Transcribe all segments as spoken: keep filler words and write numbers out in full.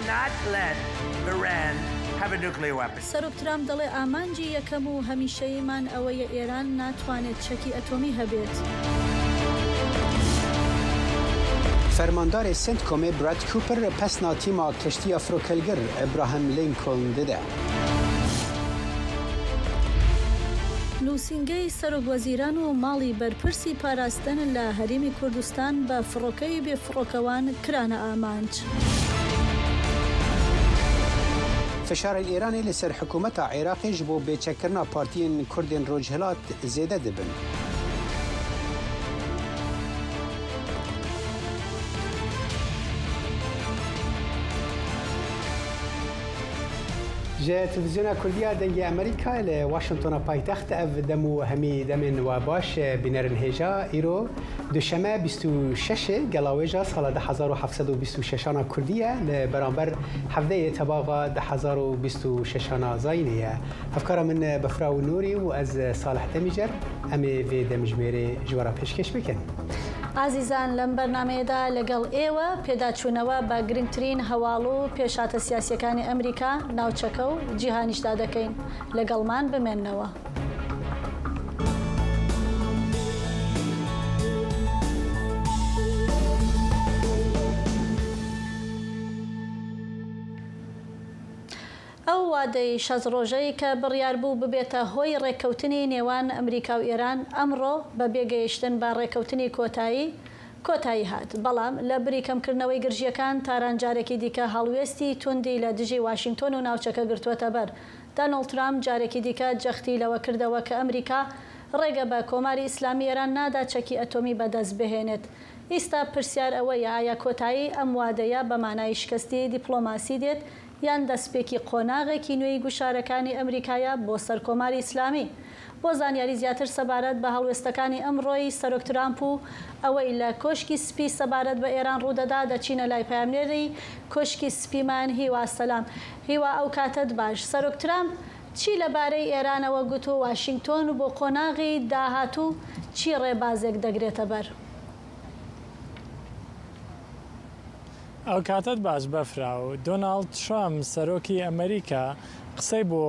Not let Iran have a nuclear weapon. سەرۆک ترامپ دەڵێ ئامانجی یەکەم و هەمیشەییمان ئەوەیە ئێران ناتوانێت چەکی ئەتۆمی هەبێت. Fermandarê Centcomê Brad Cooper pesna tîma keştiya firokelgir Abraham Lincoln dide. نووسینگەی سەرۆک وەزیران و ماڵی بەرپرسی پاراستن لە هەرێمی کوردستان بە فڕۆکەی بێفڕۆکەوان کرانە ئامانج. Fişarên Îranê li ser hikûmeta Iraqê ji bo bêçekkirina partiyên Kurdên Rojhilat zêde dibin. Ji Televîzyona Kurdî ya Dengê Amerîka li Washingtona paytext, ev dem û hemî demên we baş, bînerên hêja. Îro duşeme bîst û şeş e, gela wê ja sala du hezar û heft sed û bîst û şeşan a Kurdî ye, li beramber hevdeyê Tebaxa du hezar û bîst û şeşan a Zayînê ye. Hevkara min Befra û Nûrî û ez Salih Demîcer, em ê vê demjimêrê ji we re pêşkêş bikin. ئازیزان، لەم بەرنامەیەدا لەگەڵ ئێوە پێداچوونەوە بە گرنگترین هەواڵ و پێشهاتە سیاسیەکانی ئەمریکا، ناوچەکە و جیهانیشدا دەکەین. لەگەڵمان بمێننەوە. ئەو وادەی شەست ڕۆژەی کە بڕیار بوو ببێتە هۆی ڕێککەوتنی نێوان ئەمریکا و ئێران، ئەمڕۆ بە بێگەیشتن بە ڕێککەوتنی کۆتایی، کۆتایی هات. بەڵام لە بری کەمکردنەوەی گرژیەکان، تاران جارێکی دیکە هەڵوێستی توندی لە دژی واشنگتۆن و ناوچەکە گرتووەتە بەر. دانۆڵد ترامپ جارێکی دیکە جەختی لەوە کردەوە کە ئەمریکا ڕێگە بە کۆماری ئیسلامی ئێران نادا چەکی ئەتۆمی بەدەست بهێنێت. ئیستا پرسیار ئەوەیە، ئایا کۆتایی ئەم وادەیە بە مانای شکستی دیپلۆماسی دێت، یان دەستپێکی قۆناغێکی نوێی گوشارەکانی ئەمریکایە بۆ سەر کۆماری ئیسلامی؟ بۆ زانیاری زیاتر سەبارەت بە هەڵوێستەکانی ئەمڕۆی سەرۆک ترامپ و ئەوەی لە کۆشکی سپی سەبارەت بە ئێران ڕوودەدا، دەچینە لای پەیامنێری کۆشکی سپیمان، هیوا سەلام. هیوا، ئەو کاتەت باش. سەرۆک ترامپ چی لەبارەی ئێرانەوە گوت و واشنگتۆن و بۆ قۆناغی داهاتوو چی ڕێبازێک دەگرێتە بەر؟ ئەو کاتەت باش بەفرا و دۆناڵد ترامپ سەرۆکی ئەمریکا قسەی بۆ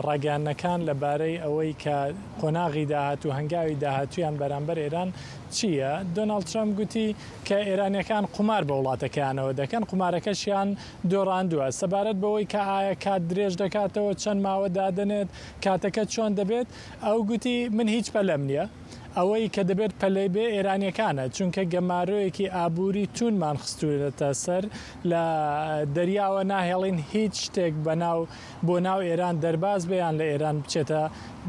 ڕاگەیاندنەکان لەبارەی ئەوەی کە قۆناغی داهاتوو، هەنگاوی داهاتوویان بەرامبەر ئێران چییە. دۆناڵد ترامپ گوتی کە ئێرانیەکان قومار بە وڵاتەکەیانەوە دەکەن، قومارەکەشیان دۆڕاندووە. سەبارەت بەوەی کە ئایا کات درێژ دەکاتەوە، چەند ماوە دادەنێت، کاتەکە چۆن دەبێت، ئەو گوتی من هیچ پەلەم نییە. ئەوەی کە دەبێت پەلەی بێ ئێرانیەکانە، چونکە گەمارۆیەکی ئابووری توندمان خستووەتە سەر لە دەریاوە، ناهێڵین هیچ شتێک بە ناو بۆ ناو ئێران دەرباز بێ یان لە ئێران بچێتە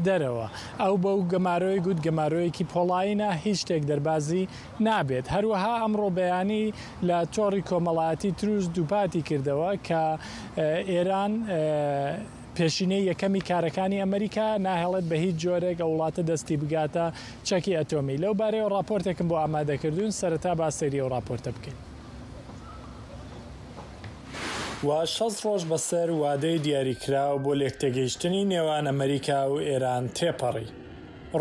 دەرەوە. ئەو بەو گەمارۆی گوت گەمارۆیەکی پۆڵایینە، هیچ شتێک دەربازی نابێت. هەروەها ئەمڕۆ بەیانی لە تۆڕی کۆمەڵایەتی تروس دووپاتی کردەوە کە ئێران پێشینەی یەکەمی کارەکانی ئەمریکا ناهێڵێت بە هیچ جۆرێک ئەو وڵاتە دەستی بگاتە چەکی ئەتۆمی. لەو بارەیەوە ڕاپۆرتێکم بۆ ئامادە کردوون، سەرەتا با سەیری ئەو ڕاپۆرتە بکەین. و شەست ڕۆژ بەسەر وادەی دیاریکراو بۆ لێکتێگەیشتنی نێوان ئەمریکا و ئێران تێپەڕی.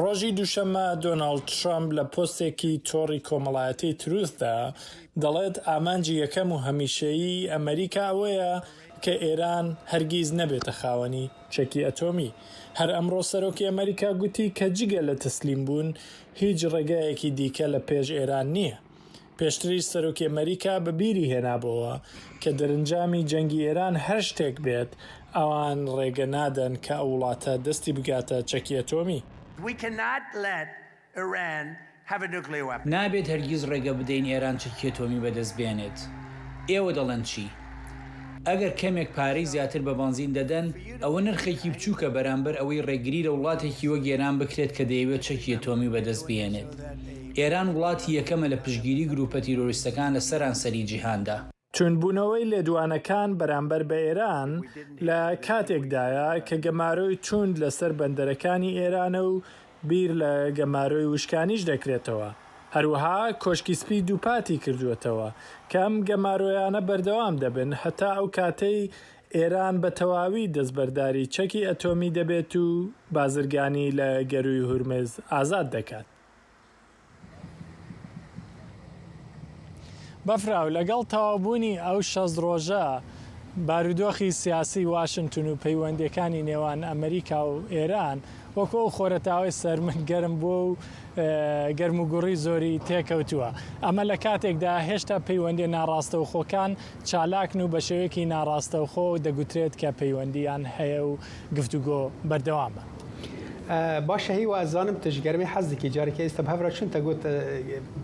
ڕۆژی دووشەممە دۆناڵد ترامپ لە پۆستێکی تۆڕی کۆمەڵایەتی تروثدا دەڵێت ئامانجی یەکەم و هەمیشەیی ئەمریکا ئەوەیە کە ئێران هەرگیز نەبێتە خاوەنی چەکی ئەتۆمی. هەر ئەمڕۆ سەرۆکی ئەمریکا گوتی کە جگە لە تەسلیم بوون هیچ ڕێگایەکی دیکە لە پێش ئێران نییە. پێشتریش سەرۆکی ئەمریکا بە بیری هێنابۆوە کە دەرنجامی جەنگی ئێران هەر شتێک بێت، ئەوان ڕێگە نادەن کە ئەو وڵاتە دەستی بگاتە چەکی ئەتۆمی. We cannot let Iran have a nuclear weapon. نابێت هەرگیز ڕێگە بدەین ئێران چەکی ئەتۆمی بەدەست بێنێت. ئێوە دەڵێن چی؟ ئەگەر کەمێک پارەی زیاتر بە بەنزین دەدەن، ئەوە نەرخێکی بچووکە بەرامبەر ئەوەی ڕێگری لە وڵاتێکی وەک ئێران بکرێت کە دەیەوێت چەکی ئەتۆمی بەدەست بهێنێت. ئێران وڵاتی یەکەمە لە پشتگیری گروپە تیرۆریستەکان لە سەرانسەری جیهاندا. توندبوونەوەی لێدوانەکان بەرامبەر بە ئێران لە کاتێکدایە کە گەمارۆی توند لەسەر بەندەرەکانی ئێرانە و بیر لە گەمارۆی وشکانیش دەکرێتەوە. هەروەها کۆشکی سپی دووپاتی کردووەتەوە کە ئەم گەمارۆیانە بەردەوام دەبن هەتا ئەو کاتەی ئێران بە تەواوی دەستبەرداری چەکی ئەتۆمی دەبێت و بازرگانی لە گەرووی هورمز ئازاد دەکات. بەفراو، لەگەڵ تەواوبوونی ئەو شەست ڕۆژە بارودۆخی سیاسی واشنتن و پەیوەندیەکانی نێوان ئەمریکا و ئێران وەکو ئەو خۆرەتاوەی سەر من گەرم بووە و گەرم و گوڕی زۆری تێکەوتووە. ئەمە لە کاتێکدا هێشتا پەیوەندیە ناڕاستەوخۆکان چالاکن و بە شێوەیەکی ناڕاستەوخۆ دەگوترێت کە پەیوەندیان هەیە و گفتوگۆ بەردەوامە. باشە، هیوا، ئەزانم تژگەرمی حەز دکی جارێکی ئێستا بە هەڤرا چون تە گوت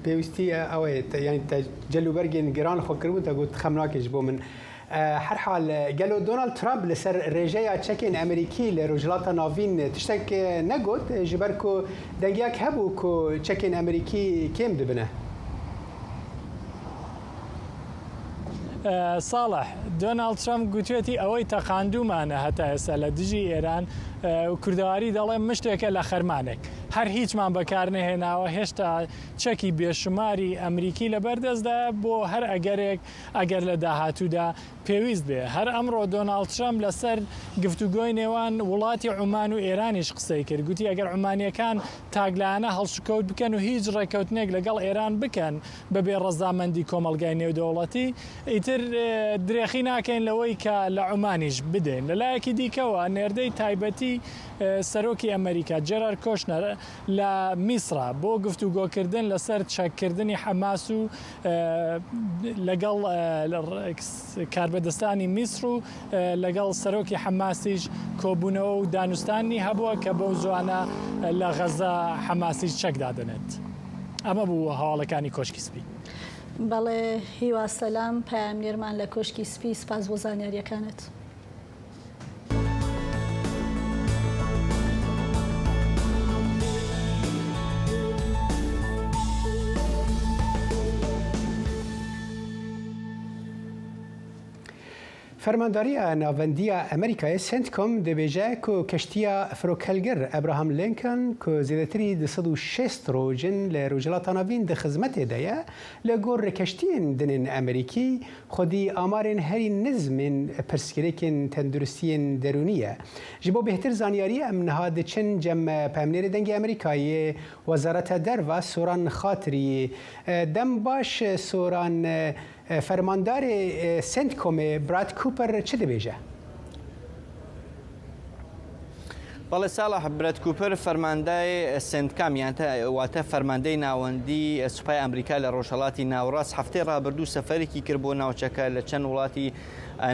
پێویستی ئەوەیە، یعنی تە جەل و بەرگێن گران خۆ کردبوون، تە گوت خەم ناکێ ji بۆ من. Her hal, gelo Donald Trump li ser rêjeya çekên Amerîkî li Rojhilata Navîn tiştek negot, ji ber ku dengiyek hebû ku çekên Amerîkî kêm dibine? Salih, Donald Trump gotiyeetî, ewey teqandûmane heta êse li dijî Êran û kurdewarî dele mişteke li xermanek. Her hîçman bekar nehênawe, hêşta çekî bêşumarî Amerîkî li ber dest de bo her egerek, eger li dahatû de pêwîst bê. Her emro Donald Trump li ser giftûgoyê nêwan welatî Oman û Êranî ji qisey kir. Gotî, eger Omaniyêkan taglayane hilşikewt bikin û hîç rêkewtinek li gel Êran bikin bibê rezamendî komelgay nêwdewletî, îtir dirêxî nakeyn li wey ke li Omanî ji bidên. Li layekî dîkewe nêrdey taybetî serokî Amerîka Gerard Kushner li Mîsra bo giftûgokirdin li ser çekkirdinî Hemas û لەگەڵ کاربەدەستانی میسر و لەگەڵ سەرۆکی حەماسیش کۆبوونەوە و دانوستانی هەبووە کە بەو زوانە لە غەزە حەماسیش چەک دادەنێت. ئەمە بوو هەواڵەکانی کۆشکی سپی. بەڵێ، هیوا سەلام، پەیامنێرمان لە کۆشکی سپی، سپاس بۆ زانیاریەکانت. Fermandariya Navendî ya Amerîkayê, CENTCOM, dibêje ku keştiya firokhilgir Abraham Lincoln, ku zêdetirî du sed û şêst roj in li Rojhilata Navîn di xizmetê de ye, li gor keştiyên din ên Amerîkî, xwedî amarên herî nizm ên pirsgirêkên tenduristiyên derûnî ye. Ji bo bêhtir zanyariyê em niha diçin cem peyamnêrê Dengê Amerîkayê, Wezareta Derve, Soran Xatirî. Dem baş, Soran. Fermandarê CENTCOMê Brad Cooper çi dibêje? بەڵێ ساڵح، برەت کوپر، فەرماندای سنتکام، یان واتە فەرماندەی ناوەندی سوپای ئەمریکا لە ڕۆژهەڵاتی ناوەڕاست، هەفتەی ڕابردوو سەفەرێکی کرد بۆ ناوچەکە، لە چەند وڵاتی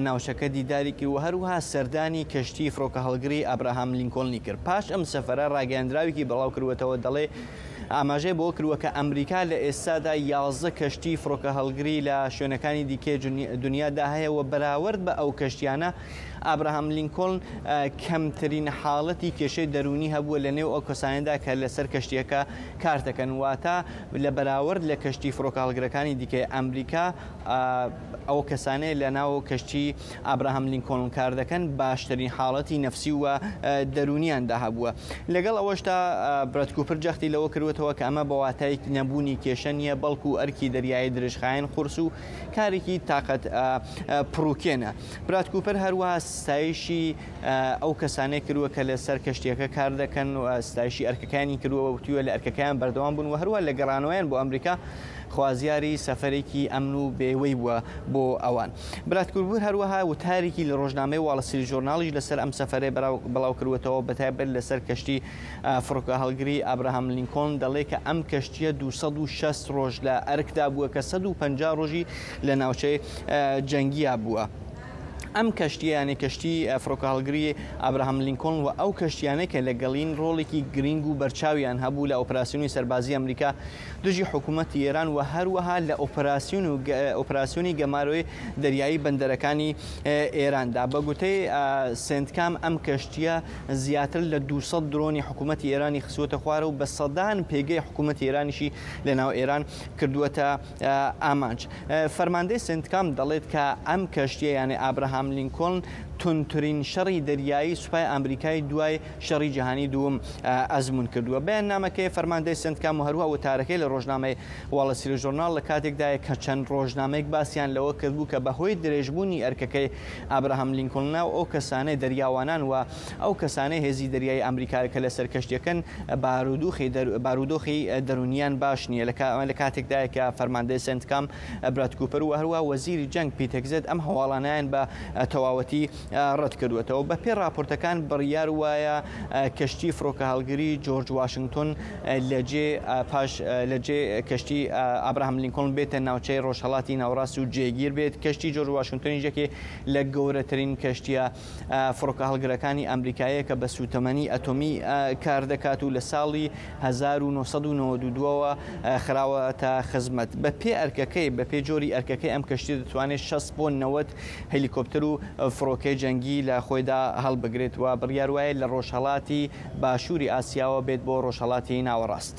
ناوچەکە دیدارێکی و هەروەها سەردانی کەشتی فڕۆکە هەڵگری ئابراهام لینکۆلنی کرد. پاش ئەم سەفەرە ڕاگەیاندراوێکی بڵاو کردووەتەوە، دەڵێ ئاماژەی بۆ کردووە کە ئەمریکا لە ئێستادا یازدە کەشتی فڕۆکە هەڵگری لە شوێنەکانی دیکەی دنیادا هەیە و بەراورد بە ئەو کەشتیانە ئابراهام لینکۆلن کەمترین حاڵەتی کێشەی دەروونی هەبووە لە نێو ئەو کەسانەدا کە لەسەر کەشتیەکە کار دەکەن، واتە لە بەراورد لە کەشتی فڕۆکە هەڵگرەکانی دیکەی ئەمریکا ئەو کەسانەیە لە ناو کەشتی ئابراهام لینکۆلن کار دەکەن باشترین حاڵەتی نەفسی و دەروونیاندا هەبووە. لەگەڵ ئەوەشدا برەت کوپر جەختی لەوە کردووەتەوە کە ئەمە بە واتایەکی نەبوونی کێشە نییە، بەڵکو ئەرکی دەریایی درێژخایەن قورس و کارێکی تاقەت پڕوکێنە. برات کوپر هەروەها ستایشی ئەو کەسانەی کردووە کە لەسەر کەشتیەکە کار دەکەن و ستایشی ئەرکەکانی کردووە و وتیوە لە ئەرکەکەیان بەردەوام بوون و هەروە لە گەڕانەوەیان بۆ ئەمریکا خوازیاری سەفەرێکی ئەمن و بێوەی بووە بۆ ئەوان. برات کوپر هەروەها وتارێکی لە ڕۆژنامەی واڵ ستریت ژۆرناڵیش لەسەر ئەم سەفەرەی بەڵاو کردووەتەوە، بەتایبەت لەسەر کەشتی فڕۆکە هەڵگری ئابراهام لینکۆلن، دەڵێ کە ئەم کەشتیە دوو سەد و شەست ڕۆژ لە ئەرکدا بووە کە سەد و پەنجا ڕۆژی لە ناوچەی جەنگیا بووە. ئەم کەشتیە، یانێ کەشتی فڕۆکە هەڵگری ئابراهام لینکۆلن و ئەو کەشتیانەی کە لەگەڵین ڕۆڵێکی گرینگ و بەرچاویان هەبوو لە ئۆپراسیۆنی سەربازی ئەمریکا دژی حکوومەتی ئێران و هەروەها لە ئۆپراسیۆن و ئۆپراسیۆنی گەمارۆی دەریایی بەندەرەکانی ئێراندا. بە گوتەی سنتکام، ئەم کەشتیە زیاتر لە دوو سەد درۆنی حکوومەتی ئێرانی خستووەتە خوارە و بە سەدان پێگەی حکوومەتی ئێرانیشی لە ناو ئێران کردووەتە ئامانج. فەرماندەی سنتکام دەڵێت کە ئەم کەشتیە، یانێ ئابراهام لینکۆلن، تونترین شەڕی دەریایی سوپای ئەمریکای دوای شەڕی جیهانی دووم، ئە، ئەزموون کردووە. بەیاننامەکەی فەرماندەی سنتکام و هەروە وتارەکەی لە ڕۆژنامەی واڵ ستریت ژورناڵ لە کاتێکدایە کە چەند ڕۆژنامەیەک باسییان لەوە کردبوو کە بەهۆی درێژبوونی ئەرکەکەی ئابراهام لینکۆڵنا و ئەو کەسانەی دەریاوانان و ئەو کەسانەی هێزی دەریایی ئەمریکا کە لەسەر کەشتیەکەن بارودۆخی دەر-، بارودۆخی دەرونیان باش نییە. لە کا-، لە کاتێکدایە کە فەرماندەی سنتکام براد کوپەر و هەروە وەزیری جەنگ پیت هێگزێت ئەم هەواڵانەیان بە تەواوەتی ڕەت کردووەتەوە. بە پێی راپۆرتەکان بڕیار وایە کەشتی فڕۆکە هەڵگری جۆرج واشنگتۆن لە جێ، پاش، لە جێ کەشتی ئابراهام لینکۆڵن بێتە ناوچەی ڕۆژهەڵاتی ناوەڕاست و جێگیر بێت. کەشتی جۆرج واشنگتۆن یەکێ لە گەورەترین کەشتیە فڕۆکە هەڵگرەکانی ئەمریکایە کە بە سووتەمەنی ئەتۆمی کار دەکات و لە ساڵی هەزار و نۆ سەد و نەوەد و دووەوە خراوەتە خزمەت. بە پێ ئەرکەکەی، بە پێ جۆری ئەرکەکەی ئەم کەشتی دەتوانێت شەست بۆ نەوەد هەلیکۆپتەر و فڕۆکەی جەنگی لە خۆیدا هەڵبگرێت و بڕیار وایە لە ڕۆژهەڵاتی باشووری ئاسیاوە بێت بۆ ڕۆژهەڵاتی ناوەڕاست.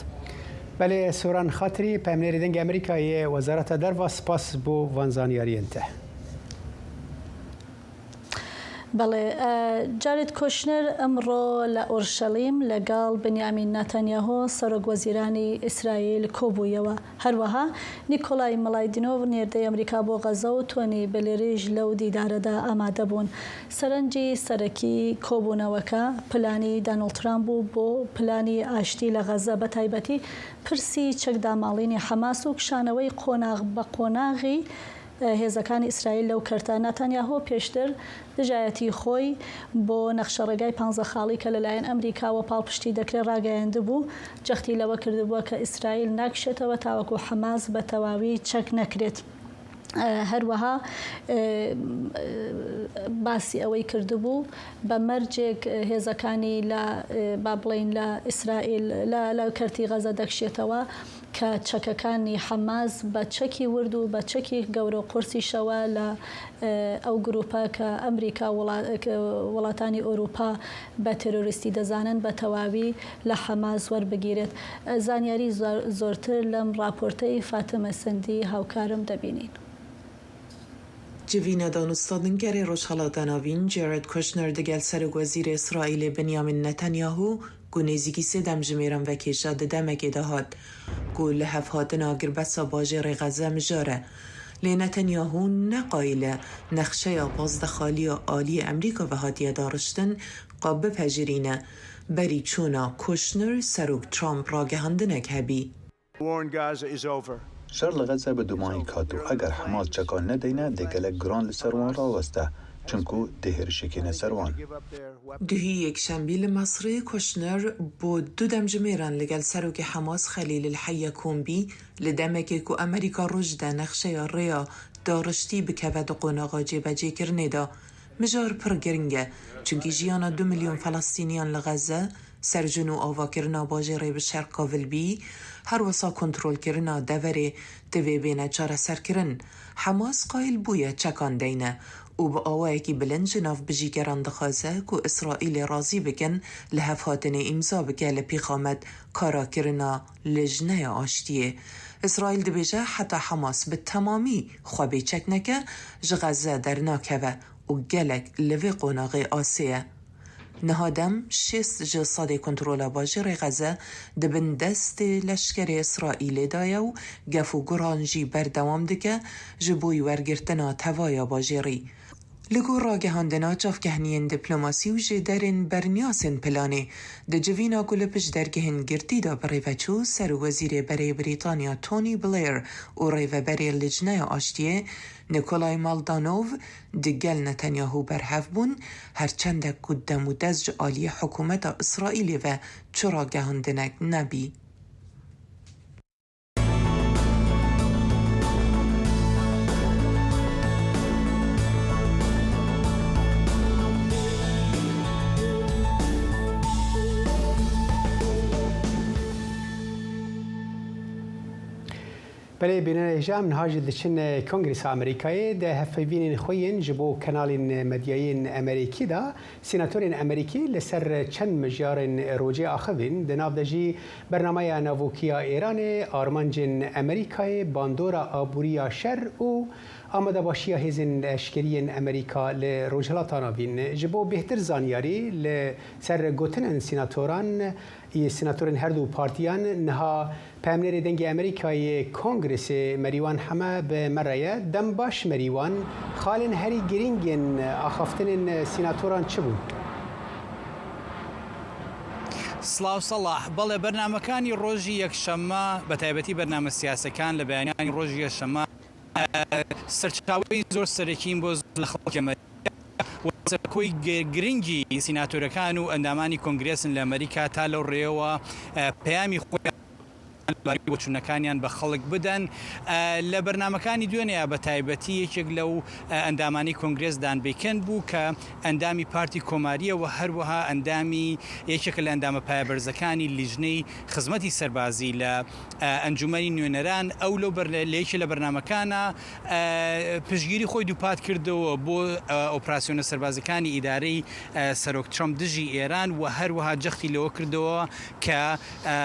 بەڵێ، سۆران خاتری، پەیامنێری دەنگی ئەمریکا یە وەزارەتە دەرەوە، سپاس بۆ وان زانیاریەن تە. بەڵێ، ئە، جارێت کۆشنەر ئەمڕۆ لە ئۆرشەلیم لەگەڵ بنیامین ناتانیاهۆ سەرۆک وەزیرانی ئیسرائیل کۆبوویەوە. هەروەها نیکۆلای مەلایدینۆڤ نێردەی ئەمریکا بۆ غەزە و تۆنی بلێریش لەو دیدارەدا ئامادە بوون. سەرنجی سەرەکی کۆبوونەوەکە پلانی دانۆڵد ترامپ بوو بۆ پلانی ئاشتی لە غەزە، بە تایبەتی پرسی چەکداماڵینی حەماس و کشانەوەی قۆناغ بە قۆناغی هێزەکانی ئیسرائیل لەو کەرتە. ناتانیاهۆ پێشتر دژایەتی خۆی بۆ نەخشە ڕێگای پانزە خاڵی کە لەلایەن ئەمریکاوە پاڵپشتی دەکرێت ڕاگەیاندبوو، جەختی لەوە کردبووە کە ئیسرائیل ناکشێتەوە تاوەکو حەماس بە تەواوی چەک نەکرێت. هەروەها باسی ئەوەی کردبوو بە مەرجێک هێزەکانی لە، با بڵێن، لە ئیسرائیل لە، لە کەرتی غەزە دەکشێتەوە کە چەکەکانی حەماس بە چەکی ورد و بە چەکی گەورە و قورسیشەوە لە، ئە، ئەو گروپە کە ئەمریکا وڵا-، کە وڵاتانی ئەوروپا بە تێرۆریستی دەزانن، بە تەواوی لە حەماس وەربگیرێت. ئە، زانیاری زۆر-، زۆرتر لەم راپۆرتەی فاتمە سندی هاوکارم دەبینین. Civîna danûstandinkerê Rojhelata Navîn Jared Kushner digel Serokwezîrê Îsraîlê Benyamin Netanyahu ku nêzîkî sê demjimêran vekêşa di demekê de hat ku li hevhatina girbesa bajêrê Xeze mijar e. Lê Netanyahu ne qayîl e nexşeya pazdeh xaliya aliyê Emerîka ve hatiye dariştin ka bipejirîne berî çûna Kushner serok Trump ragihandinek hebî. War in Gaza is over. Şer li Xeze bi dûmayî ket û eger Hamas çekan nedeyne, dê gelek giran li ser wan raweste, çinku dê hêrişê kêne ser wan. Duhî yekşembî li Mesrê Kushner bo du demjimêran li gel serokê Hamas Xelîl El Heyya kom bî, li demekê ku Amerîka roj de nexşeya rêya dariştî bikeve di qonaxa cêbecêkirinê de. Mijar pir giring e, çunkî jiyana du milyon Felestîniyan li Xeze, serjin û avakirina bajêrê bi şer qavilbî, her wisa kontrolkirina deverê divê bêne çareserkirin. Hemas qayîl bûye çekan deyne û bi awayekî bilind ji navbijîgeran dixwaze ku Îsraîlê razî bikin li hevhatinê îmza bike li pîxamet kara kirina lijneya aştiyê. Îsraîl dibêje heta Hemas bi temamî xwe bêçek neke, ji Xeze dernakeve û gelek li vê qonaxê asê ye. Niha dem şêst ji sedê kontrola bajêrê Xeze di bin destê leşkerê Îsraîlê de ye û gef û guran jî berdewam dike ji bo wergirtina tevaya bajêrî. Li gor ragihandina çavkehniyên diplomasî û jêderên berniyasên planê, di civîna ku li pişt dergehên girtî de bi rê ve çû, Serwezîrê Berê Brîtanya Tony Blair û Rêveberê Lijneya Aştiyê Nikolay Maldanov digel Netanyahu berhev bûn, her çendek ku dem û dest ji aliyê hikûmeta Îsraîlê ve çi ragihandinek nebî. Belê bînerê hêja, em niha jî diçin Kongresa Amerîkayê. Di hevpeyvînên xwe yên ji bo kanalên medyayên Amerîkî de, senatorên Amerîkî li ser çend mijarên rojê axivîn, di nav de jî bernameya navokî ya Êranê, armancên Amerîkayê, bandora aboriya şer û amadebaşiya hêzên leşkerî yên Amerîka li Rojhilata Navîn. Ji bo bêhtir zanyarî li ser gotinên senatoran, Senatorên her du partiyan niha peyamnêrê Dengê Amerîka yê Kongresê Merîwan Heme bi me re ye. Dem baş Merîwan, xalên herî girîng yên axaftinên senatoran çi bûn? Silav Selah. بەڵێ، بەرنامەکانی ڕۆژی یەکشەممە، بە تایبەتی بەرنامە سیاسەکان لە بەیانیانی ڕۆژی یەکشەممە، ئە، سەرچاوەی زۆر سەرەکین بۆ زۆر لە خەڵکی ئەمریکا. و سەرکۆی گ-، گرنگی سیناتۆرەکان و ئەندامانی کۆنگرێسن لە ئەمریکا تا لەو ڕێەوە، ئە، پەیامی خۆیان لەبارەی بۆچوونەکانیان بە خەڵک بدەن. ئە، لە بەرنامەکانی دوێنێ بە تایبەتی یەکێک لەو، ئە، ئەندامانی کۆنگرێس دان بێکن بوو کە ئەندامی پارتی کۆماریە و هەروەها ئەندامی یەکێکە لە ئەندامە پایەبەرزەکانی لیژنەی خزمەتی سەربازی لە، ئە، ئەنجومەنی نوێنەران. ئەو لەو بەر-، لە یەکێ لە بەرنامەکانە، ئە، پشتگیری خۆی دووپات کردەوە بۆ، ئە، ئۆپراسیۆنە سەربازەکانی ئیدارەی، ئە، سەرۆک ترەمپ دژی ئێران و هەروەها جەختی لەوە کردەوە کە، ئە،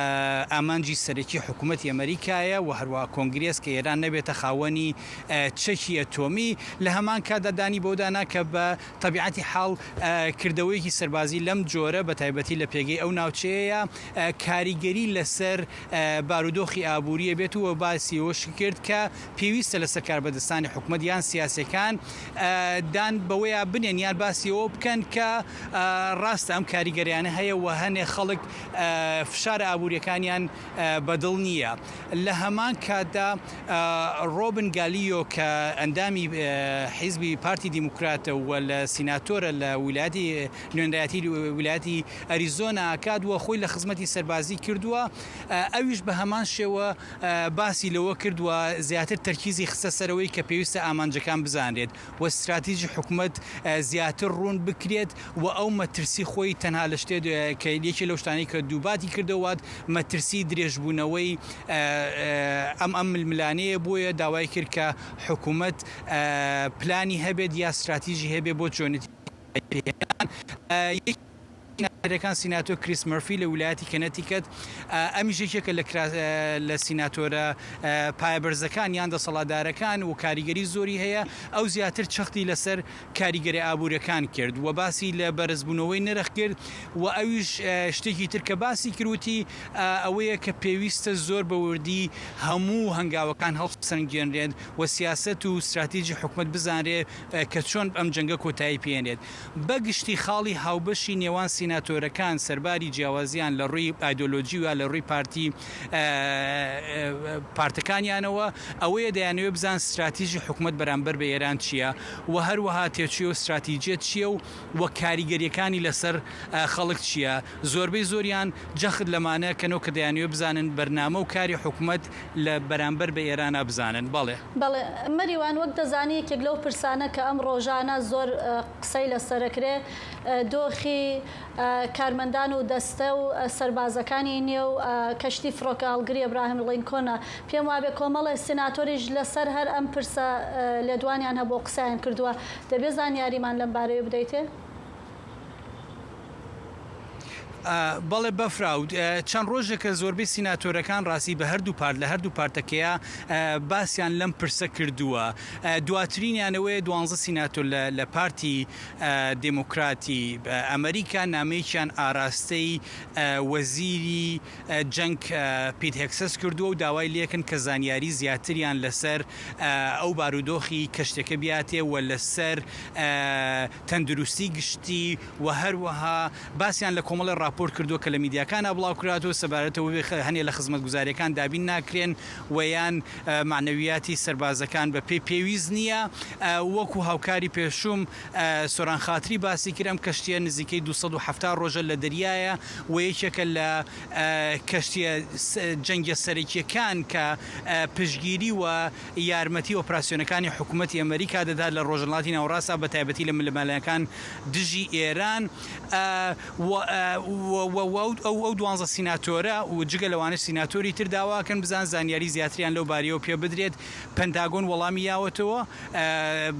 ئامانجی سەرەکی حکوومەتی ئەمریکایە و هەروەها کۆنگرێس کە ئێران نەبێتە خاوەنی، ئە، چەکی ئەتۆمی. لە هەمان کاتدا دانی بەو دانا کە بە تەبیعەتی حاڵ، ئە، کردەوەیەکی سەربازی لەم جۆرە، بە تایبەتی لە پێگەی ئەو ناوچەیەیە، ئە، کاریگەری لەسەر، ئە، بارودۆخی ئابووریە بێت و باسی ئەوەش کرد کە پێویستە لەسەر کاربەدەستانی حکوومەت یان سیاسیەکان، ئە، دان بەوەیە بنێن یان باسی ئەوە بکەن کە، ئە، ڕاستە ئەم کاریگەریانە هەیە و هەنێ خەڵک، ئە، فشارە ئابووریەکانیان، ئە، بەدڵ نییە. لە هەمان کاتدا، ئە، ڕۆبن گالیۆ کە ئەندامی، ئە، حیزبی پارتی دیموکراتە و لە سیناتۆرە لە ویلایەتی نوێنەرایەتی ویلایەتی ئەریزۆنا ئاکاد و خۆی لە خزمەتی سەربازی کردووە. ئە، ئەویش بە هەمان شێوە، ئە، باسی لەوە کردووە زیاتر تەرکیزی خستە سەرەوەی کە پێویستە ئامانجەکان بزانرێت و استراتیژی حکوومەت، ئە، زیاتر ڕوون بکرێت و ئەو مەترسی خۆی تەنها لە شتێ، ئە، کە یەکێ لەو شتانەی کە دووباتی کردەوە وات مەترسی درێژبوونەوەی، ئە، ئە، ئەم، ئەم ململانەیە. بۆیە داوای کرد کە حکوومەت، ئە، پلانی هەبێت یا استراتیژی هەبێت بۆ چۆنێتی پێهێنان. ئە، یەکێکەکان سیناتۆر کریس مەرفی لە ویلایەتی کەنەتیکەت، ئە، ئەمیش یەکێکە لە کرا-، ئە، لە سیناتۆرە، ئە، پایەبەرزەکان یان دەسەڵاتدارەکان و کاریگەری زۆری هەیە. ئەو زیاتر چەختی لەسەر کاریگەری ئابوورەکان کرد و باسی لە بەرزبوونەوەی نرخ کرد و ئەویش، ئە، شتێکی تر کە باسی کروتی، ئە، ئەوەیە کە پێویستە زۆر بە وردی هەموو هەنگاوەکان هەڵسەنگێنرێن و سیاسەت و استراتیژی حکوومەت بزانرێ، ئە، کە چۆن ئەم جەنگە کۆتایی پێێنێت. بەگشتی خاڵی هاوبەشی نێوان سیناتۆرەکان سەرباری جیاوازیان لە ڕووی ئایدۆلۆژی و لە ڕووی پارتی، ئە، ئە، پارتەکانیانەوە، ئەوەیە دەیانەوێت بزان استراتیژی حکوومەت بەرامبەر بە ئێران چییە و هەروەها تێچووی و استراتیژیەت چییە و، و کاریگەریەکانی لەسەر، ئە، خەڵک چییە. زۆربەی زۆریان جەخت لەمانە کەنەوە کە دەیانەوێت بزانن بەرنامە و کاری حکوومەت لە بەرامبەر بە ئێرانە بزانن. بەڵێ. بەڵێ. مەریوان، وەک دەزانی، یەکێک لەو پرسانە کە ئەم ڕۆژانە زۆر، ئە، قسەی لەسەرەکرێ، ئە، دۆخی، ئە، کارمەندان و دەستە و، ئە، سەربازەکانی نێو، ئە، کەشتی فڕۆکە هەڵگری ئەبراهیم لینکۆنە. پێم وابێ کۆمەڵێ سیناتۆریش لەسەر هەر ئەم پرسە، ئە، لێدوانیان هەبوو، قسەیان کردووە. دەبێ زانیاریمان لەم بارەیە بدەیتێ؟ ئە، بەڵێ بەفراود. ئە، چەند ڕۆژێکە زۆربەی سیناتۆرەکان ڕاستی بە هەردوو پارت، لە هەردوو پارتەکەیە، ئە، باسیان لەم پرسە کردووە. ئە، دواترینیانەوەی دوانزە سیناتۆر لە، لە پارتی، ئە، دموکراتی، ئە، ئەمریکا نامەیەکیان ئاراستەی، ئە، وەزیری، ئە، جەنگ، ئە، پیت هێکسەس کردووە و داوای لێکن کە زانیاری زیاتریان لەسەر، ئە، ئەو بارودۆخی کەشتەکە بیاتێ و لەسەر، ئە، تەندروستی گشتی و هەروەها باسیان لە کۆمەڵی راپۆرت کردووە کە لە میدیاکانە بڵاوکراتەوە سەبارەتەوە بێ خە-، هەنێ لە خزمەتگوزاریەکان دابین ناکرێن و یان، ئە، معنەویاتی سەربازەکان بە پێی پێویست نییە. ئە، وەکو هاوکاری پێشوم، ئە، سۆران خاتری باسی کرد، ئەم کەشتیە نزیکەی دوو سەد و حەفتا ڕۆژە لە دەریایە و یەکێکە لە، ئە، کەشتیە س-، جەنگە سەرەکیەکان کە، ئە، پشگیری و یارمەتی ئۆپراسیۆنەکانی حکوومەتی ئەمریکا دەدات لە ڕۆژهەڵاتی ناوەڕاستدا، بە تایبەتی لە ململانێکان دژی ئێران. ئە، و، ئە، و و، و، و ئەو، ئەو، ئەو دوانزە سیناتۆرە و جگە لەوانە سیناتۆری تر داواکەن بزان زانیاری زیاتریان لەو باریەوە پێ بدرێت. پەنتاگۆن وەڵامی یاوەتەوە. ئە،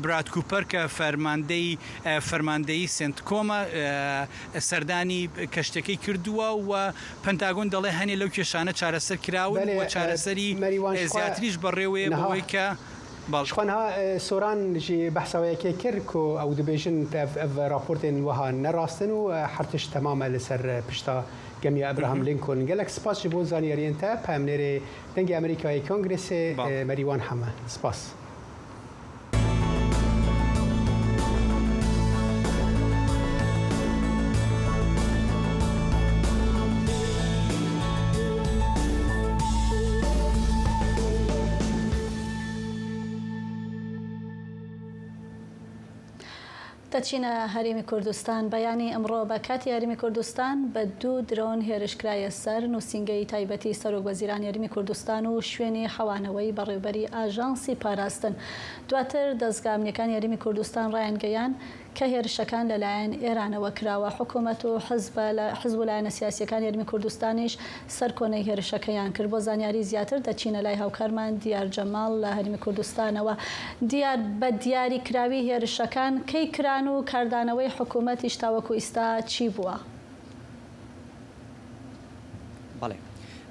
براد کوپەر کە فەرماندەی، ئە، فەرماندەی سنتکۆمە، ئە، سەردانی کەشتەکەی کردووە و پەنتاگۆن دەڵێ هەنێ لەو کێشانە چارەسەر کراون بەێ، و ئە، چارەسەری، مەریوان ئە، شخوا زیاتریش بەڕێوەیە نەها. بەوەی کە بەڵێ. Ji xwe niha, e, Soran jî behsa wê yekê kir ku ew dibêjin ev, ev raportên wiha ne rast in û, e, her tişt temam e li ser, e, pişta gemiya Abraham Hı hı. Lincoln. Gelek spas ji bo zaniyariyên te, peyamnêrê Dengê Amerîkayê Kongresê, Bal. e, Merîwan Heme. Spas. دەچینە هەرێمی کوردستان. بەیانی ئەمڕۆ بە کاتی هەرێمی کوردستان بە دوو درۆن هێرشکرایە سەر نووسینگەی تایبەتی سەرۆک وەزیرانی هەرێمی کوردستان و شوێنی حەوانەوەی بەڕێوبەری ئاژانسی پاراستن. دواتر دەستگا ئەمنیەکانی هەرێمی کوردستان ڕایانگەیان کە هێرشەکان لەلایەن ئێرانەوە کراوە. حکوومەت و حزبە لە، حزب و لایەنە سیاسیەکانی هەرێمی کوردستانیش سەرکۆنەی هێرشەکەیان کرد. بۆ زانیاری زیاتر دەچینە لای هاوکارمان دیار جەماڵ لە هەرێمی کوردستانەوە. دیار، بە دیاریکراوی هێرشەکان کەی کران و کاردانەوەی حکوومەتیش تاوەکو ئیستا چی بووە؟ بەڵێ.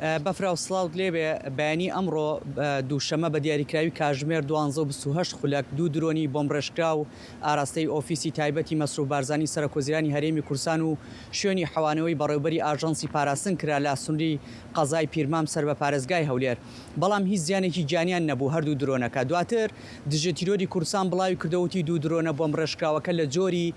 ئە، بەفرا و سڵاوت لێبێ، بەیانی ئەمڕۆ، ئە، دووشەمە بە دیاریکراوی کاژمێر دوانزە و بیست و هەشت خولەک دوو درۆنی بۆمبڕێژکراو ئاراستەی ئۆفیسی تایبەتی مەسرور بارزانی سەرۆک وەزیرانی هەرێمی کوردستان و شوێنی حەوانەوەی بەڕێوبەری ئاژانسی پاراستن کرا لە سنووری قەزای پیرمام سەر بە پارێزگای هەولێر. بەڵام هیچ زیانێکی گیانیان نەبوو هەردوو درۆنەکە. دواتر دژە تیرۆری کوردستان بڵاوی کردەوەتی دوو درۆنە بۆمبڕێژکراوەکە لە جۆری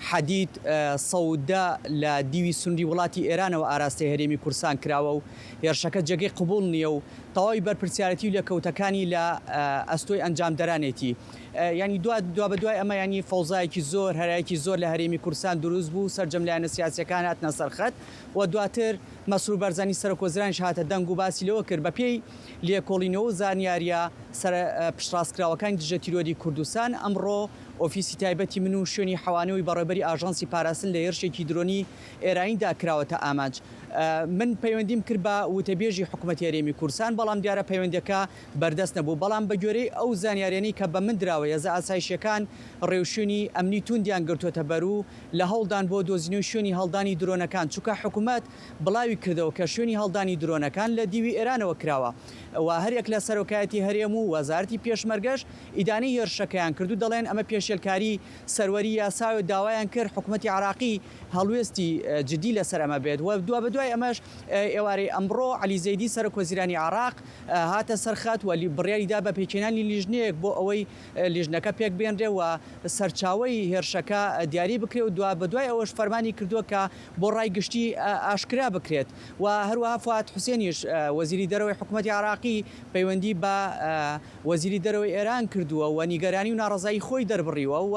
حەدید، ئە، سەودە لە دیوی سنووری وڵاتی ئێرانەوە ئاراستەی هەرێمی کوردستان کراوە و هێرشەکە جێگەی قبوڵ نییە و تەواوی بەرپرسیارەتی و لێکەوتەکانی لە، ئە، ئەستۆی ئەنجامدەرانێتی. ئە، یعنی دوا، دوا بە دوای ئەمە، یعنی فەوزایەکی زۆر، هەرایەکی زۆر لە هەرێمی کوردستان دروست بوو، سەرجەم لایەنە سیاسیەکان هاتنە سەرخەت و دواتر مەسرور بارزانی سەرۆک وەزیرانیش هاتە دەنگ و باسی لەوە کرد. بە پێی لێکۆڵینەوە و زانیاریە سەر، ئە، پشتڕاستکراوەکانی دژە تیرۆری کوردستان، ئەمڕۆ ئۆفیسی تایبەتی من و شوێنی حەوانەوەی بەڕێوبەری ئاژانسی پاراستن لە هێرشێکی درۆنی ئێرانیدا کراوەتە ئامانج. ئە، من پەیوەندیم کرد بە وتەبێژی حکوومەتی هەرێمی کوردستان، بەڵام دیارە پەیوەندیەکە بەردەست نەبوو. بەڵام بە گوێرەی ئەو زانیاریانەی کە بە من دراوە، هێزە ئاسایشیەکان ڕێوشوێنی ئەمنی توندیان گرتووەتە بەر و لە هەوڵدان بۆ دۆزینەوەی شوێنی هەڵدانی درۆنەکان، چونکە حکوومەت بڵاوی کردەوە کە شوێنی هەڵدانی درۆنەکان لە دیوی ئێرانەوە کراوە و هەر یەک لە سەرۆکایەتی هەرێم و وەزارەتی پێشمەرگەش ئیدانەی هێرشەکەیان کرد و دەڵێن ئەمە پێشێلکاری سەروەری یاسایە و داوایان کرد حکوومەتی عێراقی هەڵوێستی، ئە، جدی لەسەر ئەمە بێت. و دوا بە دوای ئەمەش، ئە، ئێوارەی ئەمڕۆ عەلی زەیدی سەرۆک وەزیرانی عێراق، ئە، هاتە سەرخەت و لی-، بڕیاری دا بە پێکهێنانی لیژنەیەک بۆ ئەوەی، ئە، لیژنەکە پێک بێنرێ و سەرچاوەی هێرشەکە، ئە، دیاری بکرێ و دوا بە دوای ئەوەش فەرمانی کردووە کە بۆ ڕای گشتی، ئە، ئاشکرا بکرێت. و هەروەها فواد حوسێنیش، ئە، وەزیری دەرەوەی حکوومەتی عێراقی پەیوەندی بە، ئە، وەزیری دەرەوەی ئێران کردووە و نیگەرانی و ناڕەزایی خۆی دەربڕیوە و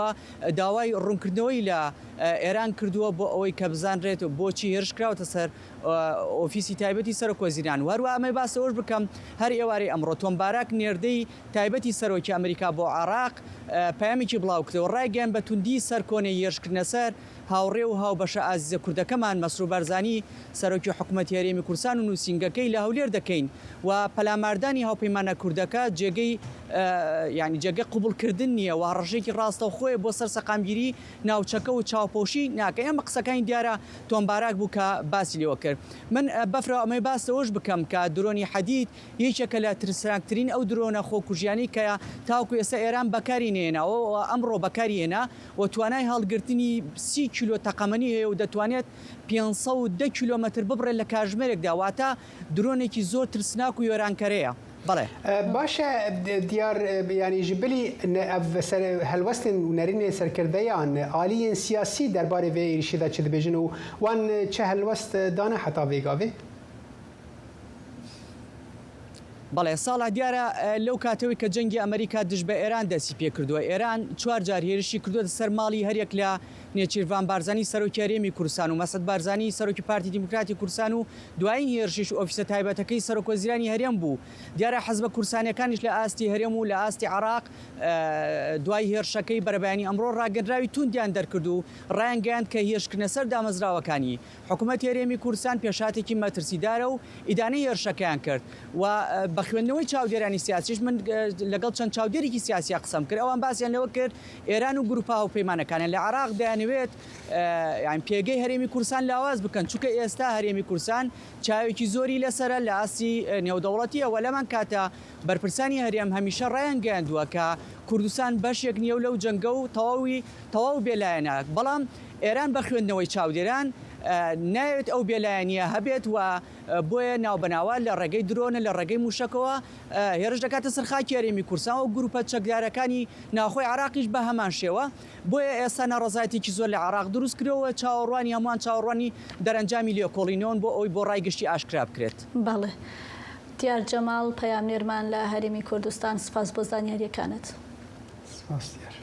داوای ڕوونکردنەوەی لە، ئە، ئێران کردووە بۆ ئەوەی کە بزانرێت بۆچی هێرش کراوەتە سەر، ئە، ئۆفیسی تایبەتی سەرۆک وەزیران. و هەروە ئەمەی باس لەوەش بکەم، هەر ئێوارەی ئەمڕۆ تۆم باراک نێردەی تایبەتی سەرۆکی ئەمریکا بۆ عێراق، ئە، پەیامێکی بڵاو کردەوە، ڕایگەیان بە توندی سەرکۆنەی هێرشکردنە سەر هاوڕێ و هاوبەشە ئازیزە کوردەکەمان مەسرور بارزانی سەرۆکی حکوومەتی هەرێمی کوردستان و نووسینگەکەی لە هەولێر دەکەین و پەلاماردانی هاوپەیمانە کوردەکە جێگەی، ئە، یعنی جێگەی قبوڵکردن نییە و هەڕەشەیەکی ڕاستەوخۆیە بۆ سەر سەقامگیری ناوچەکە و چاوپۆشی ناکەین. ئەم قسەکانی دیارە تۆم باراک بوو کە باسی لێوە کرد. من، ئە، بەفرە ئەمەی باس لەوەش بکەم کە درۆنی حەدید یەکێکە لە ترسناکترین ئەو درۆنە خۆکوژیانی کە تاوەکو ئێستا ئێران بەکاری نێناوە و ئەمڕۆ بەکاری هێنا و توانای هەڵگرتنی سی کیلۆ تەقەمەنی هەیە و دەتوانێت پێنج سەد و دە کیلۆمەتر ببڕێت لە کاژمێرێکدا، واتە درۆنێکی زۆر ترسناک و یۆرانکەرەیە. بەڵێ. ئە، باشە، د-، دیار، ئە، یعنی ji bilî ne-, ev ser-, helwestên û nerînên serkirdeyan aliyên siyasî derbarê vê êrîşê de çi dibêjin û wan çi helwest dane heta vê gavê? بەڵێ، ساڵح دیارە، ئە، لەو کاتەوەی کە جەنگی ئەمریکا دژ بە ئێران دەستی پێ کردووە، ئێران چوار جار هێرشی کردووەتە سەر ماڵی هەریەک لە نێچیرڤان بارزانی سەرۆکی هەرێمی کوردستان و مەسعود بارزانی سەرۆکی پارتی دیموکراتی کوردستان و دوایین هێرشیش ئۆفیسە تایبەتەکەی سەرۆک وەزیرانی هەرێم بوو. دیارە حزبە کوردستانیەکانیش لە ئاستی هەرێم و لە ئاستی عێراق، ئە، دوای هێرشەکەی بەرەبەیانی ئەمڕۆ ڕاگەندراوی توندیان دەرکرد و ڕایانگەیاند کە هێرشکردنە سەر دامەزراوەکانی حکوومەتی هەرێمی کوردستان پێشاتێکی مەترسیدارە و ئیدانەی هێرشەکەیان کرد. و، ئە، بە خوێندنەوەی چاودێرانی سیاسیش من، ئە، لەگەڵ چەند چاودێرێکی سیاسیا قسەم کرد. ئەوان باسیان لەوە کرد ئێران و گروپە هاوپەیمانەکانیان لە عێراق دەیانەوێت، ئە، یان پێگەی هەرێمی کوردستان لاواز بکەن، چونکە ئێستا هەرێمی کوردستان چاوێکی زۆری لەسەرە لە ئاستی، ئە، نێودەوڵەتیە و لەمان کاتە بەرپرسانی هەرێم هەمیشە ڕایان گەیاندووە کە کوردستان بەشێک نییە و لەو جەنگە و تەواوی، تەواو بێلایەنە. بەڵام ئێران بە خوێندنەوەی چاودێران، ئە، نایەوێت ئەو بێلایەنیە هەبێت و، ئە، بۆیە ناوبەناوە لە ڕێگەی درۆنە، لە ڕێگەی موشەکەوە، ئە، هێرش دەکاتە سەر خاکی هەرێمی کوردستان و گروپە چەکدارەکانی ناوخۆی عێراقیش بە هەمان شێوە. بۆیە ئێستا ناڕەزایەتێکی زۆر لە عێراق دروست کرەوە، چاوەڕوانی هەمووان چاوەڕوانی دەرەنجامی لێکۆڵینەوەن بۆ ئەوەی بۆ ڕای گشتی ئاشکرا بکرێت. بەڵێ. دیار جەماڵ، پەیامنێرمان لە هەرێمی کوردستان، سپاس بۆ زانیاریەکانت. سپاس دیار.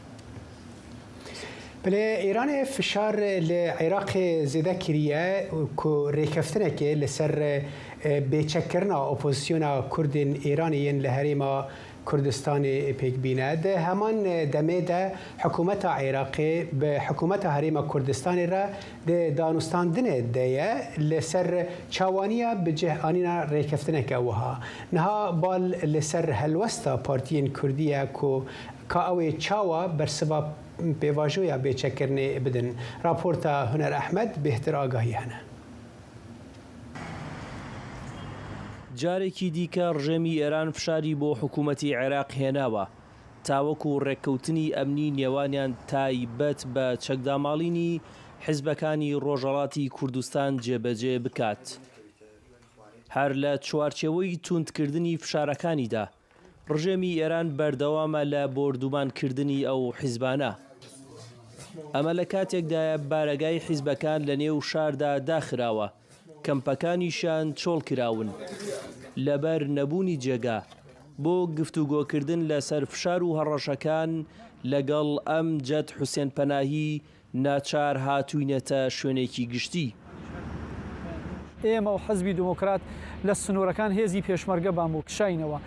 بلێ، ئێرانێ فشار لە عێراقێ زێدە کریە، کو ڕێکەفتنێکێ لەسەر، ئە، بێچەکردنا ئۆپۆزیسیۆنا کوردین ئێرانیین لە هەرێما کوردستانێ پێک بینە. دە هەمان دەمێ دە حکوومەتا عێراقێ بە حکوومەتا هەرێما کوردستانێ رە دە دانوستاندنێ دەیە لەسەر چاوانیە بجه ئانینا ڕێکەفتنێکە وەها. نها بال لەسەر هەلوەستا پارتیین کوردیە کو کا ئەوێ چاوە بەرسڤا پێواژۆیا بێچەکردنێ بدن. راپۆرتا هونەر ئەحمەد بێهتر ئاگاهی هەنە. جارێکی دیکە ڕژێمی ئێران فشاری بۆ حکوومەتی عێراق هێناوە، تاوەکو ڕێککەوتنی ئەمنی نێوانیان تایبەت بە چەکداماڵینی حیزبەکانی ڕۆژهەڵاتی کوردستان جێبەجێ بکات. هەر لە چوارچێوەی توندکردنی فشارەکانیدا، ڕژێمی ئێران بەردەوامە لە بۆردومانکردنی ئەو حیزبانە. ئەمە لە کاتێکدایە بارەگای حیزبەکان لە نێو شاردا داخراوە، کەمپەکانیشیان چۆڵ کراون. لەبەر نەبوونی جێگا بۆ گفتوگۆکردن لەسەر فشار و هەڕەشەکان لەگەڵ ئەم جەد حوسێن پەناهی ناچار هاتووینەتە شوێنێکی گشتی. ئێمە و حزبی دموکرات لە سنوورەکان هێزی پێشمەرگەبان بۆ کشاینەوە.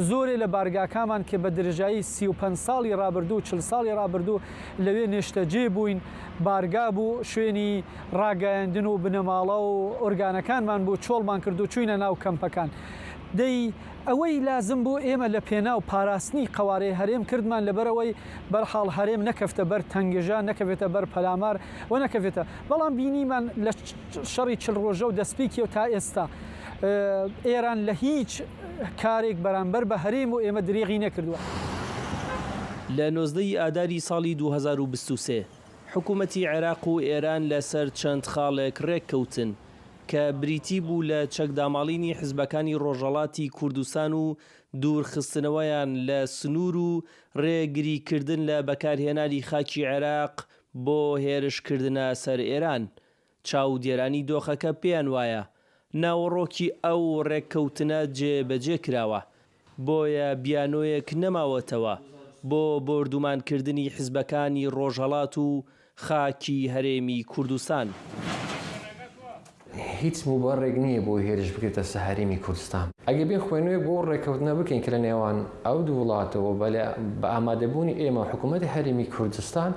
زۆرێ لە بارگاکامان کە بە درێژایی سی و پەنج ساڵی ڕابردوو، چل ساڵی ڕابردوو لەوێ نێشتەجێ بووین، بارگا بوو، شوێنی ڕاگەیاندن و بنەماڵە و ئۆرگانەکانمان بۆ چۆڵمان کرد و چووینە ناو کەمپەکان. دەی ئەوەی لازم بوو ئێمە لە پێناو پاراستنی قەوارەی هەرێم کردمان، لەبەرەوەی بەرحاڵ هەرێم نەکەفتە بەر تەنگژە، نەکەوێتە بەر پەلامار و نەکەوێتە. بەڵام بینیمان لە شەڕی چل ڕۆژە و دەستپێکیەوە تا ئێستا، ئێران لە هیچ کارێک بەرامبەر بە هەرێم و ئێمە درێغی نەکردووە. لە نۆزدەی ئاداری ساڵی دوو هەزار و بیست و سێ، حکوومەتی عێراق و ئێران لەسەر چەند خاڵێک ڕێک کەوتن کە بریتی بوو لە چەکداماڵینی حیزبەکانی ڕۆژهەڵاتی کوردستان و دوورخستنەوەیان لە سنوور و ڕێگریکردن لە بەکارهێنانی خاکی عێراق بۆ هێرشکردنە سەر ئێران. چاودێرانی دۆخەکە پێیان وایە ناوەڕۆکی ئەو ڕێککەوتنە جێبەجێ کراوە، بۆیە بیانۆیەک نەماوەتەوە بۆ بۆردومانکردنی حیزبەکانی ڕۆژهەڵات و خاکی هەرێمی کوردستان. هیچ موبەڕێک نییە بۆ هێرش بکرێتە سەر هەرێمی کوردستان. ئەگەر بێن خوێنوێ بۆ ڕێککەوتنە بکەین کە لە نێوان ئەو دوو وڵاتەوە بە لە بە ئامادەبوونی ئێمە و حکوومەتی هەرێمی کوردستان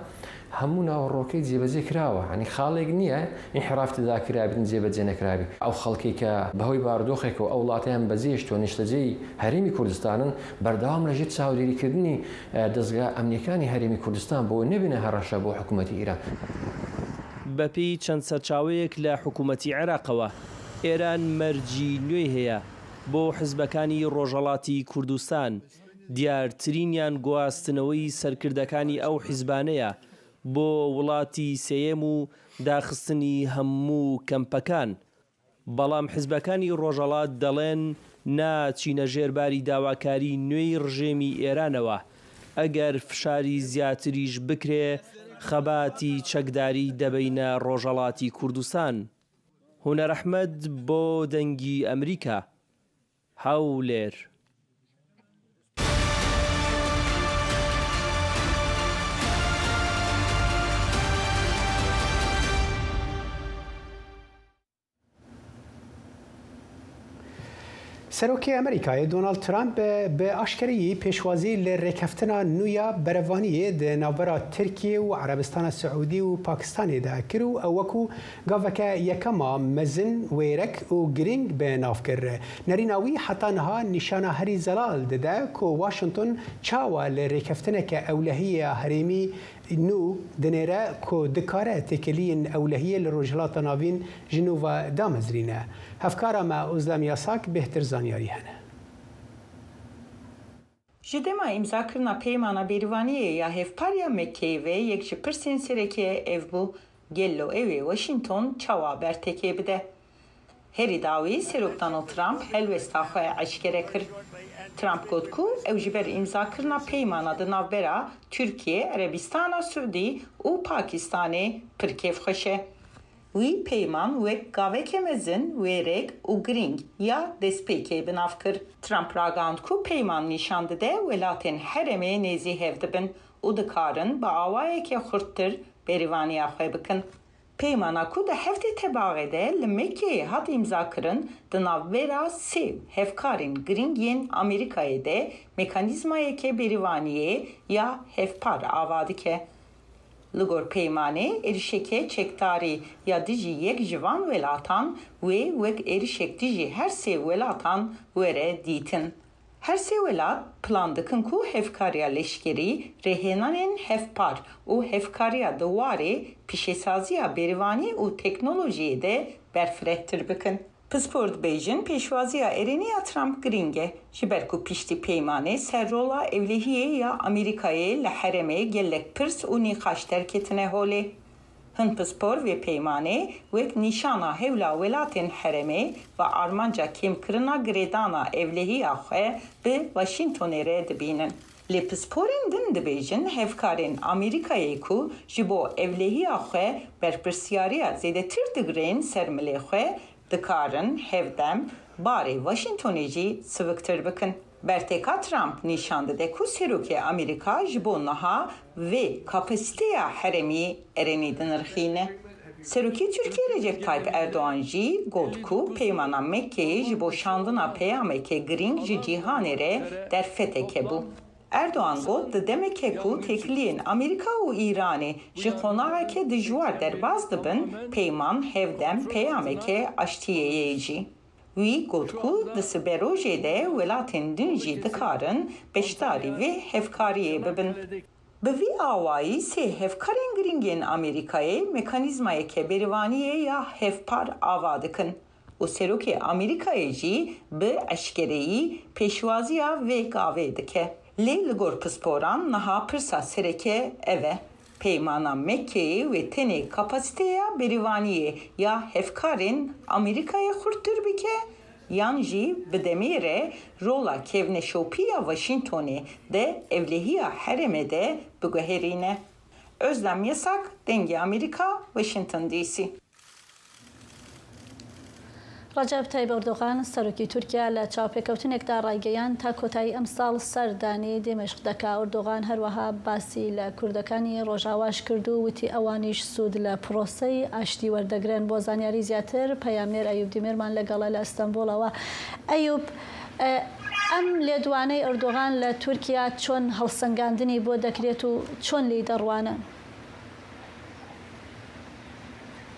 هەموو ناوەڕۆکەی جێبەجێ کراوە. یعنی خاڵێک نییە ئینحراف تێدا کرابێت، جێبەجێ نەکرابێت. ئەو خەڵکەی کە بەهۆی بارودۆخێکەوە ئەو وڵاتەیان بەجێهێشتووە، نیشتەجێی هەرێمی کوردستانن، بەردەوام لە ژێر چاودێریکردنی دەستگا ئەمنیەکانی هەرێمی کوردستان بۆ نەبینە هەڕەشە بۆ حکوومەتی ئێران. بەپێی چەند سەرچاوەیەک لە حکوومەتی عێراقەوە، ئێران مەرجی نوێی هەیە بۆ حیزبەکانی ڕۆژهەڵاتی کوردستان، دیارترینیان گواستنەوەی سەرکردەکانی ئەو حیزبانەیە بۆ وڵاتی سێیەم و داخستنی هەموو کەمپەکان. بەڵام حیزبەکانی ڕۆژهەڵات دەڵێن ناچینە ژێر باری داواکاری نوێی ڕژێمی ئێرانەوە. ئەگەر فشاری زیاتریش بکرێ، خەباتی چەکداری دەبەینە ڕۆژهەڵاتی کوردستان. هونەر ئەحمەد بۆ دەنگی ئەمریکا، هەولێر. Serokê Amerîkayê Donald Trump bi aşkeriyî pêşwazî li rêkeftina nû ya berevaniyê di navbera Tirkiyê û Erebistana Siûdî û Pakistanê de kir û ew wekû gaveke yekema mezin, wêrek û girîng bi nav kir. Nerîna wî heta niha nîşana herî zelal dide ku Washington çawa li rêkeftineke ewlehiyê ya herêmî nû dinêre ku dikare têkiliyên ewlehiyê li Rojhilata Navîn ji nû ve damezrîne. Hevkara me Ozlem Yasak bêhtir zanyarî hene. Ji dema îmzakirina Peymana Bêrîvaniyê ya Hevpar ya Mekkeyê ve yek ji pirsên sereke ev bû, gelo ew ê Washington çawa bertekê bide? Herî dawî Serok Donald Trump helwesta xwe eşkere kir. Trump got ku ew ji ber îmzakirina peymana di navbera Tirkiye, Erebistana Siûdî û Pakistanê pir kêfxweş e. Wî peyman wek gaveke mezin, wêrek û girîng ya destpêkê bi nav kir. Trump ragihand ku peyman nîşan dide welatên herêmê nêzî hev dibin û dikarin bi awayeke xurttir berîvaniya xwe bikin. Peymana ku di heftê Tebaxê de li Mekkeyê hat îmzakirin, di navbera sê hevkarên girîng yên Amerîkayê de mekanîzmayeke berîvaniyê ya hevpar ava dike. Li gor peymanê êrişeke çekdarî ya dijî yek ji van welatan wê wek êrişek dijî her sê welatan were dîtin. Her sê welat plan dikin ku hevkariya leşkerî, rêhênanên hevpar û hevkariya di warê pîşesaziya berîvanî û teknolojiyê de berfirehtir bikin. Pispor dibêjin pêşwaziya erênî ya Trump girîng e, ji ber ku piştî peymanê ser rola ewlehiyê ya Amerîkayê li herêmê gelek pirs û nîqaş derketine holê. Hin pispor vê peymanê wek nîşana hewla welatên herêmê ve armanca kêmkirina girêdana ewlehiya xwe bi Washingtonê re dibînin. Lê pisporên din dibêjin hevkarên Amerîkayê ku ji bo ewlehiya xwe berpirsyariya zêdetir digirên ser milê xwe, dikarin hevdem barê Washingtonê jî siviktir bikin. Berteka Trump nîşan dide ku serokê Amerîka ji bo niha vê kapasiteya herêmî erênî dinirxîne. Serokê Tirkiyê Recep Tayyip Erdogan jî got ku peymana Mekkeyê ji bo şandina peyameke girîng ji cîhanê re derfeteke bû. Erdogan got, di demeke ku têkiliyên Amerîka û Îranê ji qonaxeke dijwar derbas dibin, peyman hevdem peyameke aştiyê ye jî. Wî got ku di siberojê de welatên din jî dikarin beşdarî vê hevkariyê bibin. Bi vî awayî sê hevkarên girîng yên Amerîkayê mekanîzmayeke berîvaniyê ya hevpar ava dikin û serokê Amerîkayê jî bi eşkereyî pêşwaziya vê gavê dike. Lê li gor pisporan niha pirsa sereke ev e. Peymana Mekkeyê wê tenê kapasiteya berîvaniyê ya hevkarên Amerîkayê xurttir bike yan jî bi demê re rola kevneşopî ya Washingtonê de ewlehiya herêmê de biguherîne. Özlem Yasak, Dengê Amerîka, Washington D C. Recep Tayyip Erdogan, serokî Tirkiye, li çapeکەوتنێکدا ڕایگەیاند تا کۆتایی ئەمساڵ سەردانی دیمەشق دەکا. ئەردۆغان هەروەها باسی لە کوردەکانی ڕۆژاواش کرد و وتی ئەوانیش سوود لە پرۆسەی ئاشتی وەردەگرن. بۆ زانیاری زیاتر، پەیامنێر ئەیوب دیمێرمان لەگەڵە لە ئەستەنبوڵەوە. ئەیوب، ئەم لێدوانەی ئەردۆغان لە تورکیا چۆن هەڵسەنگاندنی بۆ دەکرێت و چۆن لێی دەڕوانن؟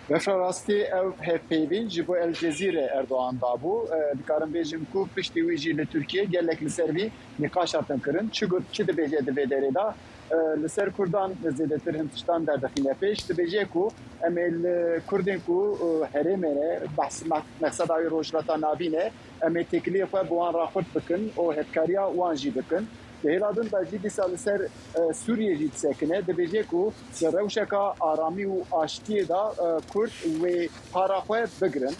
Bexşa rastî ew hevpeyvîn ji bo El Cezîre Erdogan dabû. Dikarim bêjim ku piştî wî jî li Tirkiyê gelek li ser vî nîqaş hatin kirin. Çi got, çi dibêje di vê derê de? Li ser Kurdan zêdetir hin tiştan derdixîne pêş. Dibêje ku em ê li Kurdên ku herêmê ne, behs meqseda wî Rojhilata Navîn e, em ê têkiliyê xwe bi wan re xurt bikin û hevkariya wan jî bikin. Di hêla din de jî dîsa li ser Sûriyê jî disekine, dibêje ku di rewşeka aramî û aştiyê de Kurd wê para xwe bigirin.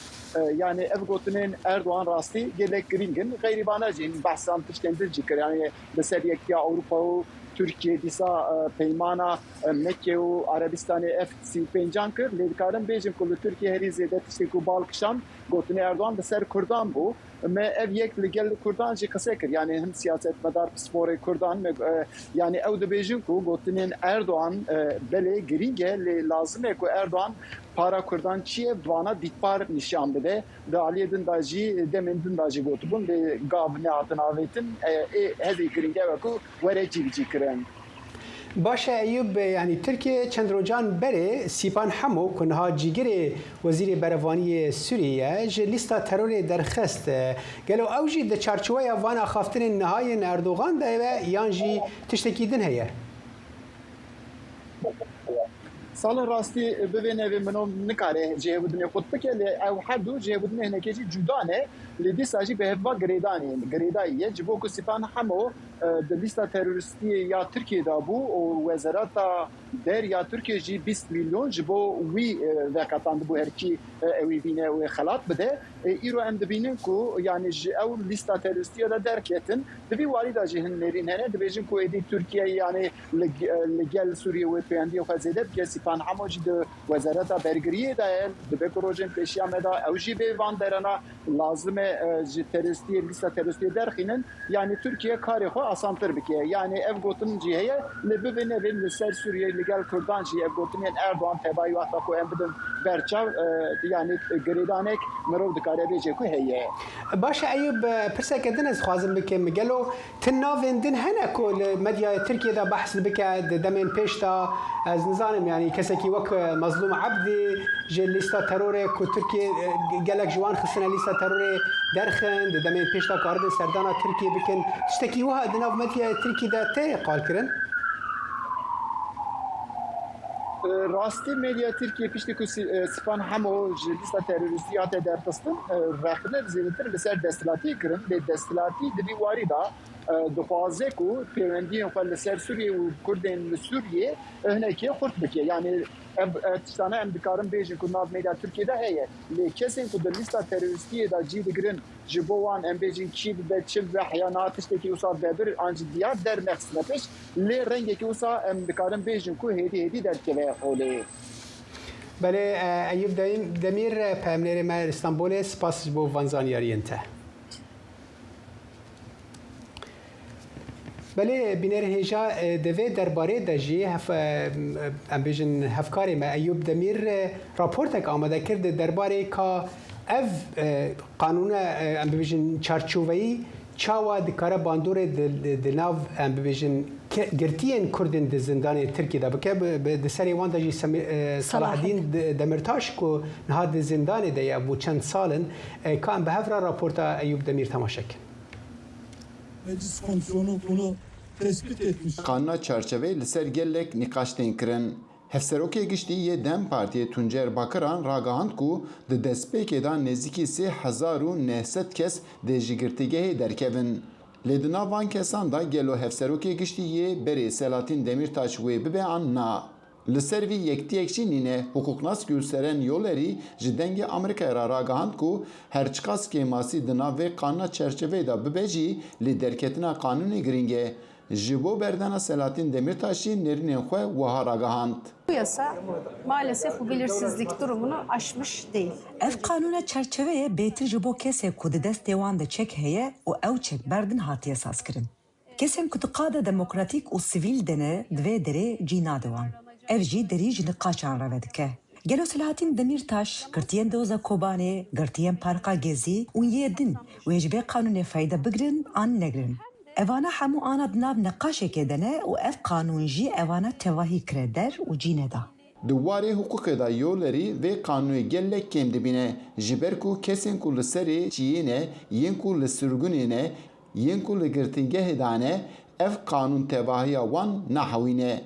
Yanî ev gotinên Erdogan rastî gelek girîng in. Xeyrî vana jî behsan tiştên din jî kir. Yanî li ser Yekîtiya Ewropa û Tirkiye dîsa, e, peymana, e, Mekke û Erebistanê F sî û pêncan kir. Lê dikarin bêjin ku li Tirkiye herî zêde tiştê ku bal kişand, gotinê Erdogan li ser Kurdan bû. Me ev yek li gel Kurdan jî qise kir. Yanî him siyasetmedar, pisporê Kurdan, me, e, yanî ew dibêjin ku gotinên Erdogan, e, belê girîng e, lê lazim e ku Erdogan para Kurdan çi ye, bi vana dîtbar nîşan bide. Di aliyê din de jî, demên din de jî gotibûn, lê gav nehatin avêtin, e, ê hevî girîng e ku were cîbicî kirin. Baş e Eyûb, yanî Tirkiye çend rocan berê Sîpan Hemo ku niha cîgirê Wezîrê Berevaniyê Sûriyê ye, ji lîsta terorê derxist. Gelo ew jî di çarçoweya van axaftinên niha yên Erdogan de ye yan jî tiştekî din heye? Salih, rastî bi vê navê min nikare cihêbûdinê xurt bike, lê ew her du cihêbûdinê hinekê jî cuda ne, lê dîsa jî bi heva girêdanê, girêdayî ye. Ji bo ku Sîpan Hemo, e, di lîsta terorîstiyê ya Tirkiyê de bû û Wezareta Der ya Tirkiyê jî bîst milyon ji bo wî, e, veqetandibû, her kî, e, ew ê bîne wê xelat bide. E, îro em dibînin ku, yanî, ji ew lîsta terorîstiyê de derketin. Di vî warî de jî hin nêrîn hene, dibêjin ku êdî Tirkiye, yanî, li, li gel Sûriyê wê pêwendiyê xwe zêde bike. Sîpan Hemo jî di Wezareta Bergiriyê de ye. Dibe ku rojên pêşiya me de ew jî bê van derena, lazim e, e, ji terorîstiyê, lîsta terorîstiyê derxînin. Yanî Tirkiye karê xwe asantir bike. Yanî ev gotin jî heye, lê bibê nebê li ser Sûriyê li gel Kurdan jî ev gotinên Erdogan tevayî wexta ku em bidin berçav, e, yanî girêdanek mirov dikare bêje ku heye. Baş e Eyûb, e, pirseke din ez dixwazim bikim. Gelo ti navên din hene ku li medyaya Tirkiyê de behs dibike, di demên pêş de, ez nizanim, yanî kesekî wek, e, Mazlûm Ebdî, ji lîsta terorê ku Tirkiye, e, gelek ji wan xistine lîsta terorê derxin, di demên pêş de karibin serdana Tirkiye bikin. Tiştekî wiha di nav medyaya Tirkî de tê qalkirin? E, rastî medya Tirkiye piştî ku Si-, e, Sipan Hemo ji lîsta terorîstî hate derxistin, e, rexne zêdetir li ser desthilatiyê kirin, lê desthilatî di vî warî de, e, dixwaze ku pêwendiyên xwe li ser Sûriyê û Kurdên li Sûriyê, e, hinekî xurt bike. Yanî ev, e, tiştane em dikarin bêjin ku nav medya Tirkiyê de heye. Lê kesên ku di lîsta terorîstiyê de cî digirin, ji bo wan em bêjin kî bibe, çi bibe, heya niha tiştekî wisa vebir an jî diyar dernexistine pêş. Lê rengekî wisa em dikarin bêjin ku hêdî hêdî derkeve holê. Belê, e, Eyûp Deyim-, Demîr, e, peyamnêrê me li Stenbolê, spas ji bo van zanyariyên te. Belê, bînerên hêja, e, di vê derbarê de jî hef-, e, em bêjin hevkarê me Eyûp Demîr, e, raportek amade kir di derbarê ka ev, e, qanûna, e, em bibêjin çarçoveyî çawa dikare bandorê di, di, di nav, em bibêjin, ke-, girtiyên Kurdên di zindanê Tirkiyê de bike. Bi, bi, di serê wan de jî Semî-, e, Selahaddîn De-, Demirtaş ku niha di zindanê de ye bû çend sal in. E, ka em bi hev re raporta Eyûp Demîr temaşe kin. Meclis Komisyonu bunu tespit etmiş. Qanûna çarçeveyê li ser gelek nîqaş tên kirin. Hevserokê Giştî yê DEM Partiyê Tuncer Bakiran ragihand ku di destpêkê de nêzîkî sê hezar û neh sed kes dê ji girtîgehê derkevin. Lê di nav van kesan de gelo Hevserokê Giştî yê berê Selahattin Demirtaş wê bibe an na? Li ser vî yektiyek jî nîne. Hiqûqnas Gülseren Yolerî ji Dengê Amerîkayê re ragihand ku her çiqas kêmasî di nav vê qanûna çerçeveyê de bibe jî, lê derketina qanûnê girîng e. Ji bo berdana Selahattin Demirtaşî nêrînên xwe wiha ragihand. Bu yasa maalesef bu belirsizlik durumunu aşmış değil. Ev qanûna çerçeveyê bêtir ji bo kesê ku di destê wan de çek heye û ew çek berdin hatiye sazkirin. Kesên ku di qada demokratîk û sivîl de ne, di vê derê cî nade wan. Ev jî derî ji niqaşan re vedike. Gelo Selahattin Demîrtaş, girtiyên Doza Kobanê, girtiyên Parka Gezî û yê din wê ji vê qanûnê feyde bigirin an negirin? Evana hemû ana di nav neqaşekê de ne û ev qanûn jî evana tevahî kire der û cî neda. Di warê hiqûqê de Yolerî vê qanûnê gelek kêm dibîne, ji ber ku kesên ku li serê çiyê ne, yên ku li sirgûnê ne, yên ku li girtîgehê de ne, ev qanûn tevahiya wan nahewîne.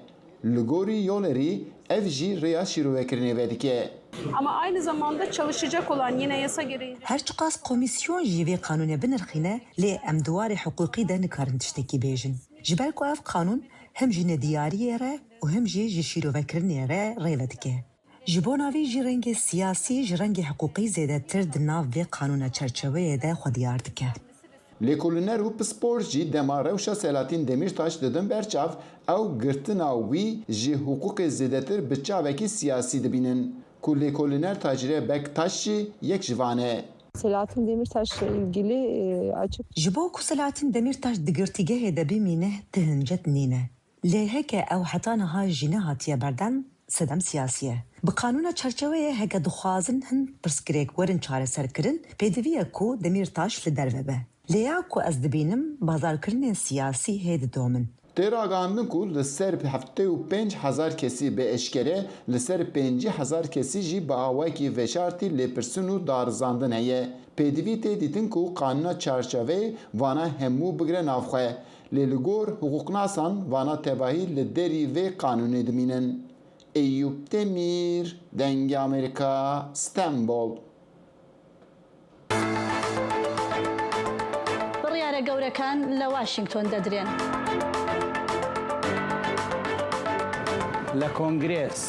Li gorî Yolerî ev jî rêya şîrovekirinê vedike. Ama aynı zamanda çalışacak olan yine yasa gereği Her çiqas komîsyon jî vê qanûnê binirxîne, lê em di warê hiqûqî de nikarin tiştekî bêjin. Ji ber ku ev qanûn him ji nediyariyê re û him jî ji şîrovekirinê re rê vedike. Ji bona vî jî rengê siyasî ji rengê hiqûqî zêdetir di nav vê qanûna çerçeveyê de xwe diyar dike. Lêkolîner û pispor jî dema rewşa Selahattin Demîrtaş didin ber çav, ew girtina wî ji hiqûqê zêdetir bi çavekî siyasî dibînin, ku lêkolîner Tacîre Bektaş jî yek ji van e. Selahattin Demirtaş'la ilgili, e, açık. Ji bo ku Selahattin Demîrtaş di girtîgehê de bimîne, ti hincet nîne. Lê heke ew heta niha jî nehatiye berdem, sedem siyasî ye. Bi qanûna çarçeweyê heke dixwazin hin pirsgirêk werin çareserkirin, pêdivî ye ku Demîrtaş li derve be. Lê ya ku ez dibînim, bazarkirinên siyasî hê didomin. Tê ragihandin ku li ser heftê û pênc hezar kesî bi eşkere, li ser pêncî hezar kesî jî bi awayekî veşartî lêpirsîn û darizandin heye. Pêdivî tê dîtin ku qanûna çarçeveyê vana hemû bigire nav xwe. Lê li gor hiqûqnasan vana tevahî li derî vê qanûnê dimînin. Eyûp Demîr, Dengê Amerîka, Stenbol. بڕیارە گەورەکان لە واشنگتۆن دەدرێن. لە کۆنگرێس،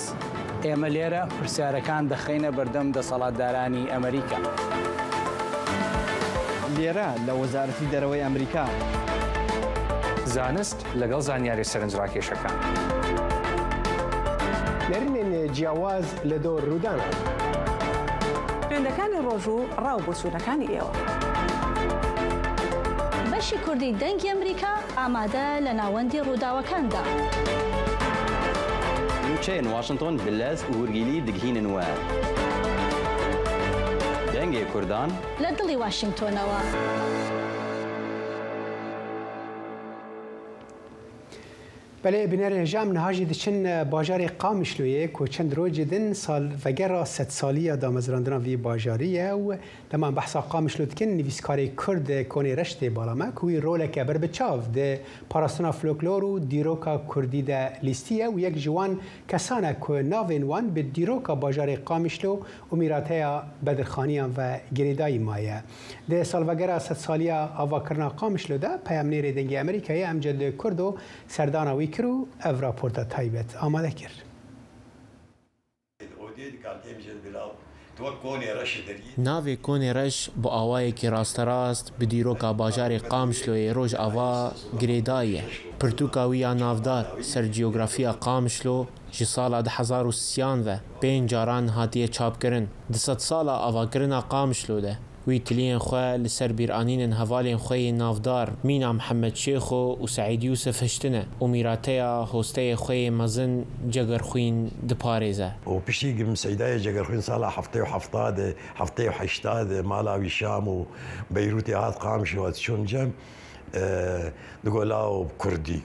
ئێمە لێرە پرسیارەکان دەخەینە بەردەم دەسەڵاتدارانی ئەمریکا. لێرە لە وەزارەتی دەرەوەی ئەمریکا. زانست لەگەڵ زانیاری سەرنجڕاکێشەکان. نەرینێن جیاواز لە دۆ ڕوودانە. خوێندەکانی ڕۆژ و ڕاو بۆچوونەکانی ئێوە. بەشی کوردی دەنگی ئەمریکا ئامادە لە ناوەندی ڕووداوەکاندا. نوچەیەن واشنتۆن بلەز و هورگیلی دگهینن وە دەنگێ کوردان. لە دڵی واشنگتۆنەوە. Belê, binêrên hêja, em niha jî diçin, e, bajarê Qamişloyê ku çend rojê din salvegera sedsaliya damezrandina vî bajarî ye û dema em behsa Qamişlo dikin, nivîskarê Kurd, e, Konê Reş tê bala me ku wî roleke berbiçav di parastina folklor û dîroka Kurdî de lîstiye û yek ji wan kesan e ku navên wan bi dîroka bajarê Qamişlo û mîrateya Bedirxaniyan ve girêdayî maye. Di salvegera sedsaliya avakirina Qamişlo de peyamnêrê Dengê Amerîkayê Emced Kurdo serdana wî kir û ev raporta taybet amade kir. Navê Konê Reş bi awayekî rasterast bi dîroka bajarê Qamişloyê Rojava girêdayî ye. Pirtûka wî ya navdar ser cografiya Qamişlo ji sala du hezar û sisiyan ve pênc caran hatiye çapkirin. Di sedsala avakirina Qamişlo de wî tiliyên xwe li ser bîranînên hevalên xwe yê navdar Mîna Mihemed Şêxo û Seîd Yûsif hiştine û mîrateya hosteyê xwe yê mezin Cegerxwîn diparêze. Û piştî Seydayê Cegerxwîn sala heftê û hefta de, heftê û heşta de mala wî Şam û Beyrûtê hat Qamişlo hat çûn cem, e, digo lawo bi kurdî.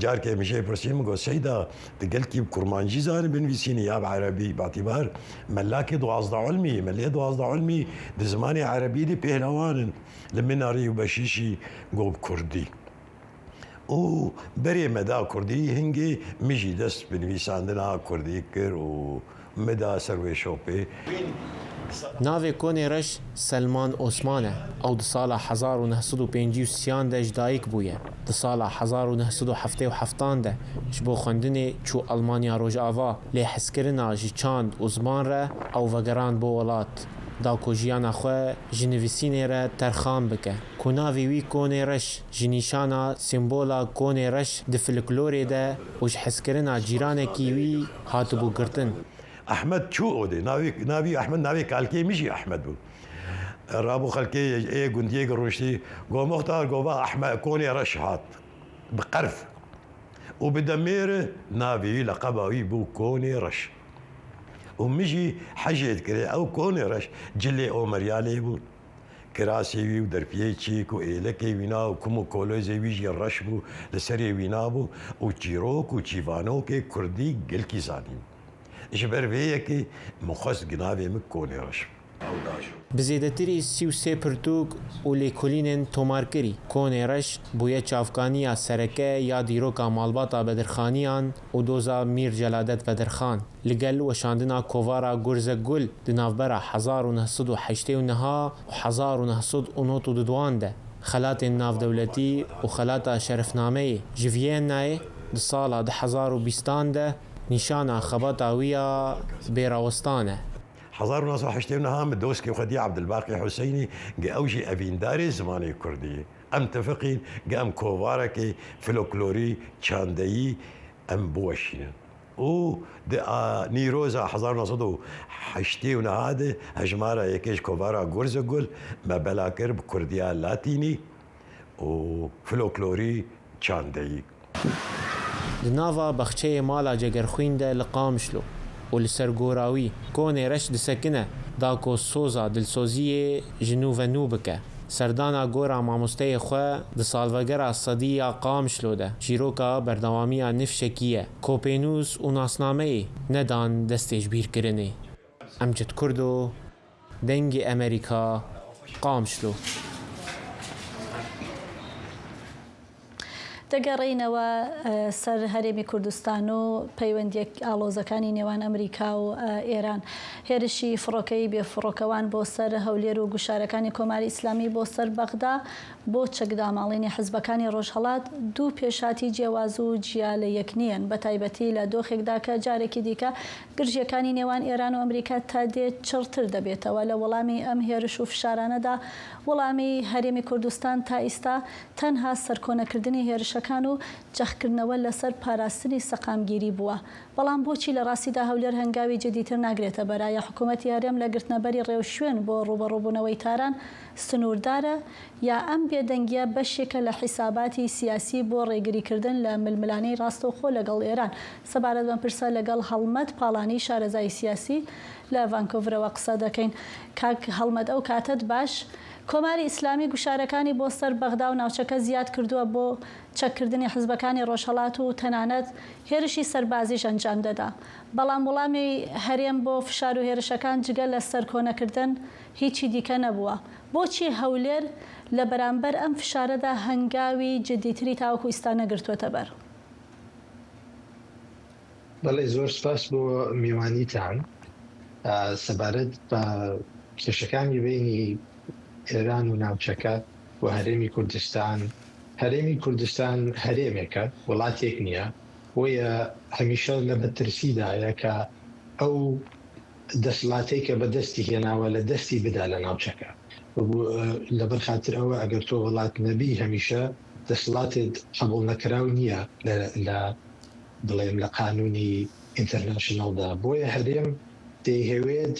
Carkê min jê pirsî, min got, "Seyda, tu gelkî bi kurmancî zanî binivîsînî ya bi erebî?" Batîbar, "Mellakê duwazdeh ilmî, me lê duwazdeh ilmî di zimanê erebî de pêhlewan in. Li Minarî û Beşîşî got bi kurdî." Û berê me da kurdî, hingê min jî dest bi nivîsandina kurdî kir û min da ser wê şopê. Navê Konê Reş Selman Osman e. Ew di sala hezar û neh sed û pêncî û sisiyan de ji dayik bûye. Di sala hezar û neh sed û heftê û heftan de ji bo xwendinê çû Almanya Rojava, lê hezkirina ji çand û ziman re ew vegerand bo welat, da ku jiyana xwe ji nivîsînê re terxan bike. Ku navê wî Konê Reş ji nîşana, sembola Konê Reş di folklorê de û ji hezkirina cîranekî wî hatibû girtin. Ehmed çû odê. Navê, navî Ehmed, navê kalkê min jî Ehmed bû. Rabû xelkê ê gundiyê girûştî, go, "Muxtar, go va Ehmed, Konê Reş hat." Bi qerf. Û bi demêr navê wî, leqeba wî bû Konê Reş. Û min jî hejê dikirê, ew Konê Reş cilê Omeriya lê bûn. Kirasê wî û derpiyê çîk û êlekê wîna û kum û kolozê wî jî reş bû, li serê wîna bû û çîrok û çîvanokê kurdî gelkî zanîn. Ji ber vê yekê min xwest gi navê min Konê Reş. Bi zêdetirî sî û sê pirtûk û lêkolînên tomarkirî, Konê Reş bûye çavkaniya sereke ya dîroka malbata Bedirxaniyan û doza Mîr Celadet Bedirxan. Li gel weşandina kovara Gurze Gul di navbera hezar û neh sed û heştê û neh û hezar û neh sed û nod û duduan de xelatên navdewletî û xelata şerefnameyê ji Vîyennayê di sala du hezar û bîstan de nîşana xebata wî ya bêrawestan e. Hezar û neh sed û heştê û neh min dostê xwedî Ebdilbaqî Huseynî, gi ew jî evîndarê zimanê kurdî ye. Em tifiqîn ge em kovarekê folklorî, çandeyî em biweşînin. Û di, a, Nîroza hezar neh sed û heştê û neh de hejmara yekê ji kovara Gurzugul me bela kir bi kurdiya latînî û folklorî, çandeyî. Di nava baxçeyê mala Cegerxwîn de li Qamişlo û li ser gora wî konê reş disekine, da ku soza dilsoziyê ji nû ve nû bike. Serdana gora mamosteyê xwe di salvegera sedî ya Qamişlo de çîroka berdewamiya nifşekî ye. Kopênûs û nasnameyê nedan destê ji bîrkirinê. Emcid Kurdo, Dengê Emerîka, Qamişlo. دەگەڕێینەوە، ئە، سەر هەرێمی کوردستان و پەیوەندیە ئاڵۆزەکانی نێوان ئەمریکا و، ئە، ئێران. هێرشی فڕۆکەی بێفڕۆکەوان بۆ سەر هەولێر و گوشارەکانی کۆماری ئیسلامی بۆ سەر بەغدا بۆ چەکداماڵینی حزبەکانی ڕۆژهەڵات دوو پێشهاتی جیاواز و جیا لە یەک نییەن، بە تایبەتی لە دۆخێکدا کە جارێکی دیکە گرژیەکانی نێوان ئێران و ئەمریکا تا دێ چڕتر دەبێتەوە. لە وەڵامی ئەم هێرش و فشارانەدا، وەڵامی هەرێمی کوردستان تا ئیستا تەنها سەرکۆنەکردنی هێرشەکان و جەختکردنەوە لەسەر پاراستنی سەقامگیری بووە. بەڵام بۆچی لە ڕاستیدا هەولێر هەنگاوی جدیتر ناگرێتە بەر؟ ئایا حکوومەتی هەرێم لە گرتنەبەری ڕێوشوێن بۆ ڕوبەڕووبوونەوەی تاران سنووردارە، یا ئەم بێدەنگیە بەشێکە لە حیساباتی سیاسی بۆ ڕێگریکردن لە ململانەی ڕاستەوخۆ لەگەڵ ئێران؟ سەبارەت بەم پرسە لەگەڵ هەڵمەت پاڵانی، شارەزای سیاسی، لە ڤانکۆڤرەوە قسە دەکەین. کاک هەڵمەت، ئەو کاتەت باش. کۆماری ئیسلامی گوشارەکانی بۆ سەر بەغدا و ناوچەکە زیاد کردووە بۆ چەککردنی حزبەکانی ڕۆژهەڵات و تەنانەت هێرشی سەربازیش ئەنجام دەدا. بەڵام وەڵامی هەرێم بۆ فشار و هێرشەکان جگە لە سەرکۆنەکردن هیچی دیکە نەبووە. بۆچی هەولێر لە بەرامبەر ئەم فشارەدا هەنگاوی جدیتری تاوەکو ئیستا نەگرتووەتە بەر؟ بەڵێ، زۆر سپاس بۆ میوانیتان. ئا، سەبارەت بە کێشەکانی بینی ئێران و ناوچەکە و هەرێمی کوردستان، هەرێمی کوردستان هەرێمێکە، وڵاتێک نییە. بۆیە هەمیشە لە مەترسیدایە کە ئەو دەسڵاتەی کە بەدەستی هێناوە لە دەستی بدا لە ناوچەکە. لەبەر خاتر ئەوە، ئەگەر تۆ وڵات نەبی، هەمیشە دەسڵاتت قبول نەکراو نییە لە، لە، بڵێم، لە قانونی ئینتەرناشنەڵدا. بۆیە هەرێم دەیهەوێت،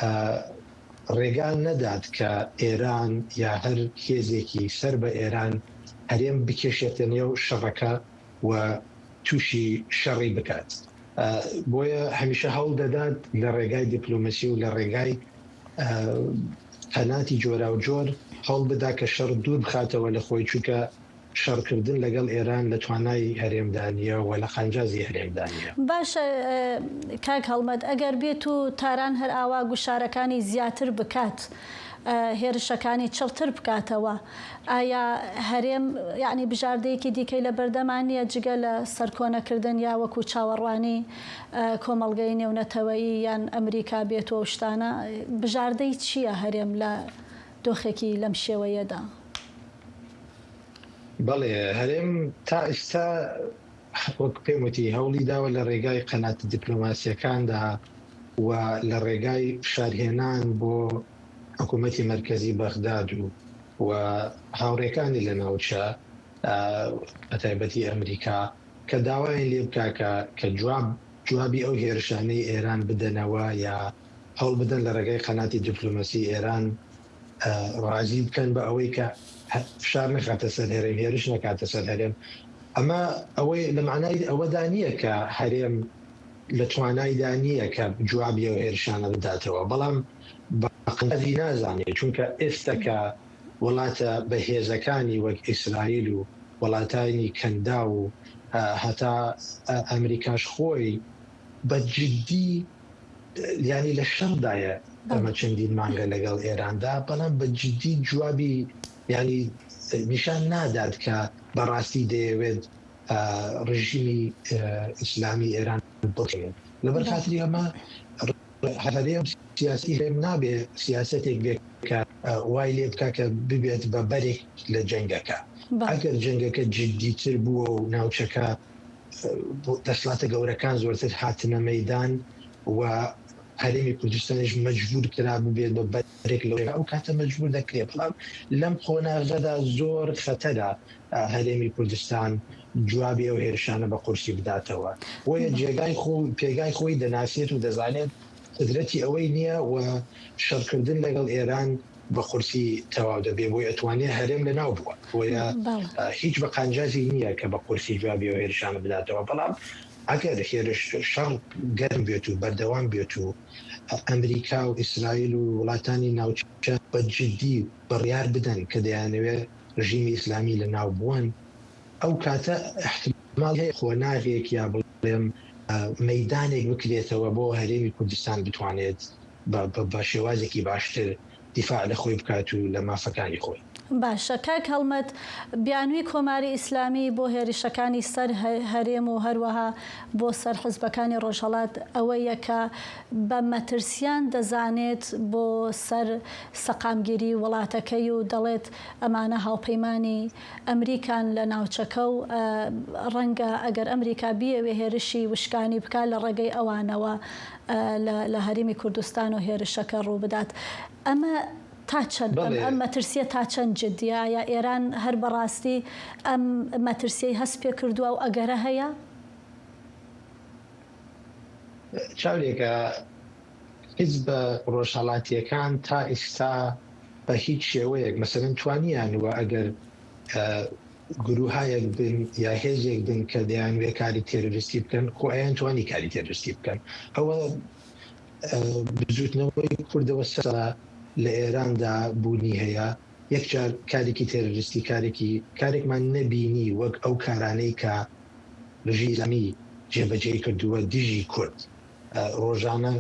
ئە، ڕێگا نەدات کە ئێران یا هەر هێزێکی سەر بە ئێران هەرێم بکێشێتە نێو شەڕەکە و تووشی شەڕی بکات. ئە، بۆیە هەمیشە هەوڵ دەدات لە ڕێگای دیپلۆمەسی و لە ڕێگای، ئە، قەناتی جۆرا و جۆر هەوڵ بدا کە شەڕ دوور بخاتەوە لە خۆی، چونکە شەڕکردن لەگەڵ ئێران لە توانای هەرێمدا نییە و لە قانجازی هەرێمدا نییە. باشە، ئە، کاک هەڵمەت، ئەگەر بێت و تاران هەر ئاوا گوشارەکانی زیاتر بکات، ئە، هێرشەکانی چڕتر بکاتەوە، ئایا هەرێم، یعنی، بژاردەیەکی دیکەی لە بەردەمان نییە جگە لە سەرکۆنەکردن یا وەکو چاوەڕوانی، ئە، کۆمەڵگەی نێونەتەوەیی یان ئەمریکا بێت و شتانە؟ بژاردەی چییە هەرێم لە دۆخێکی لەم شێوەیەدا؟ بەڵێ، هەرێم تا ئێستا، وەک پێم وتی، هەوڵی داوە لە ڕێگای قەناتە دیپلۆماسیەکاندا و لە ڕێگای فشارهێنان بۆ حکوومەتی مەرکەزی بەغداد و، و هاوڕێکانی لە ناوچە، ئە، بە تایبەتی ئەمریکا، کە داوایان لێ بکا کە، کە جواب، جوابی ئەو هێرشانەی ئێران بدەنەوە یا هەوڵ بدەن لە ڕێگای قەناتی دیپلۆماسی ئێران، ئە، ڕازی بکەن بە ئەوەی کە هە-، فشار نەکاتە سەر هەرێم، هێرش نەکاتە سەر هەرێم. ئەمە ئەوەی لە معنای ئەوەدا نییە کە هەرێم لە توانایدا نییە کە جوابی ئەو هێرشانە بداتەوە، بەڵام بە قەناتی نازانێت، چونکە ئێستا کە وڵاتە بەهێزەکانی وەک ئیسرائیل و وڵاتانی کەنداو و، ئە، هەتا، ئە، ئەمریکاش خۆی بە جدی، یعنی، لە شەڕدایە. بەڵێ. ئەمە چەندین مانگە لەگەڵ ئێراندا، بەڵام بە جدی جوابی، یعنی، نیشان نادات کە بەڕاستی دەیەوێت، ئە، ڕژیمی، ئە، ئیسلامی ئێران بڵێت. لەبەر بەڵێ. خاتری ئەمە هەرێم سیاسی هەرێم نابێ سیاسەتێک بێ کە، ئە، وای لێ بکا کە ببێت بە بەرێک لە جەنگەکە. بەڵێ. ئەگەر جەنگەکە جدیتر بووە و ناوچەکە، ئە، بۆ دەسڵاتە گەورەکان زۆرتر هاتنە مەیدان و هەرێمی کوردستانیش مەجبور کرا ببێت بە بەرێک لەو، ئەو کاتە مەجبور دەکرێت. بەڵام لەم قۆناغەدا زۆر خەتەرە، ئە، هەرێمی کوردستان جوابی ئەو هێرشانە بە قورسی بداتەوە. بۆیە جێگای خۆ، پێگای خۆی دەناسێت و دەزانێت قدرەتی ئەوەی نییە و شەڕکردن لەگەڵ ئێران بە قورسی تەواو دەبێت. بۆیە ئەتوانێت هەرێم لە ناو بووە. بۆیە، بەڵێ. ئە، هیچ بە قانجازی نییە کە بە قورسی جوابی ئەو هێرشانە بداتەوە. بەڵام ئەگەر هێرش شەڕ گەرم بێت و بەردەوام بێت و ئەمریکا و ئیسرائیل و وڵاتانی ناوچە بە جدی بڕیار بدەن کە دەیانەوێت ڕژیمی ئیسلامی لە ناو بوون، ئەو کاتە احتمال هەیە قۆناغێک یا بڵێم، ئە، مەیدانێک بکرێتەوە بۆ هەرێمی کوردستان بتوانێت بە، بە، بە شێوازێکی باشتر دیفاع لە خۆی بکات و لە مافەکانی خۆی. باشە، کاک هەڵمەت، بیانووی کۆماری ئیسلامی بۆ هێرشەکانی سەر هە-، هەرێم و هەروەها بۆ سەر حزبەکانی ڕۆژهەڵات ئەوەیە کە بە مەترسیان دەزانێت بۆ سەر سەقامگیری وڵاتەکەی و دەڵێت ئەمانە هاوپەیمانی ئەمریکان لە ناوچەکە و، ئە، ڕەنگە ئەگەر ئەمریکا بیەوێ هێرشی وشکانی بکات لە ڕێگەی ئەوانەوە، ئە، لە، لە هەرێمی کوردستان و هێرشەکە ڕوو بدات. ئەمە تا چەند، ئەم، بەڵێ. ئەم مەترسیە تا چەند جددیە؟ ئایا ئێران هەر بەڕاستی ئەم مەترسیەی هەست پێ کردووە و ئەگەرە هەیە؟ چاورێکە حیزبە ڕۆژهەڵاتیەکان تا ئێستا بە هیچ شێوەیەک، مەسەلەن، توانیان وە ئەگەر، ئە، گروهایەک بن یا هێزێک بن کە دەیانوێ کاری تێرۆریستی بکەن، خۆ ئەیان توانی کاری تێرۆریستی بکەن. ئەوە، ئە، بزوتنەوەی کوردەوە سەرە لە ئێراندا بوونی هەیە. یەکجار کارێکی تێرۆریستی، کارێکی، کارێکمان نەبینی وەک ئەو کارانەی کە ڕژیمی ئیسلامی جێبەجێی کردووە دژی کورد. ئە، ڕۆژانە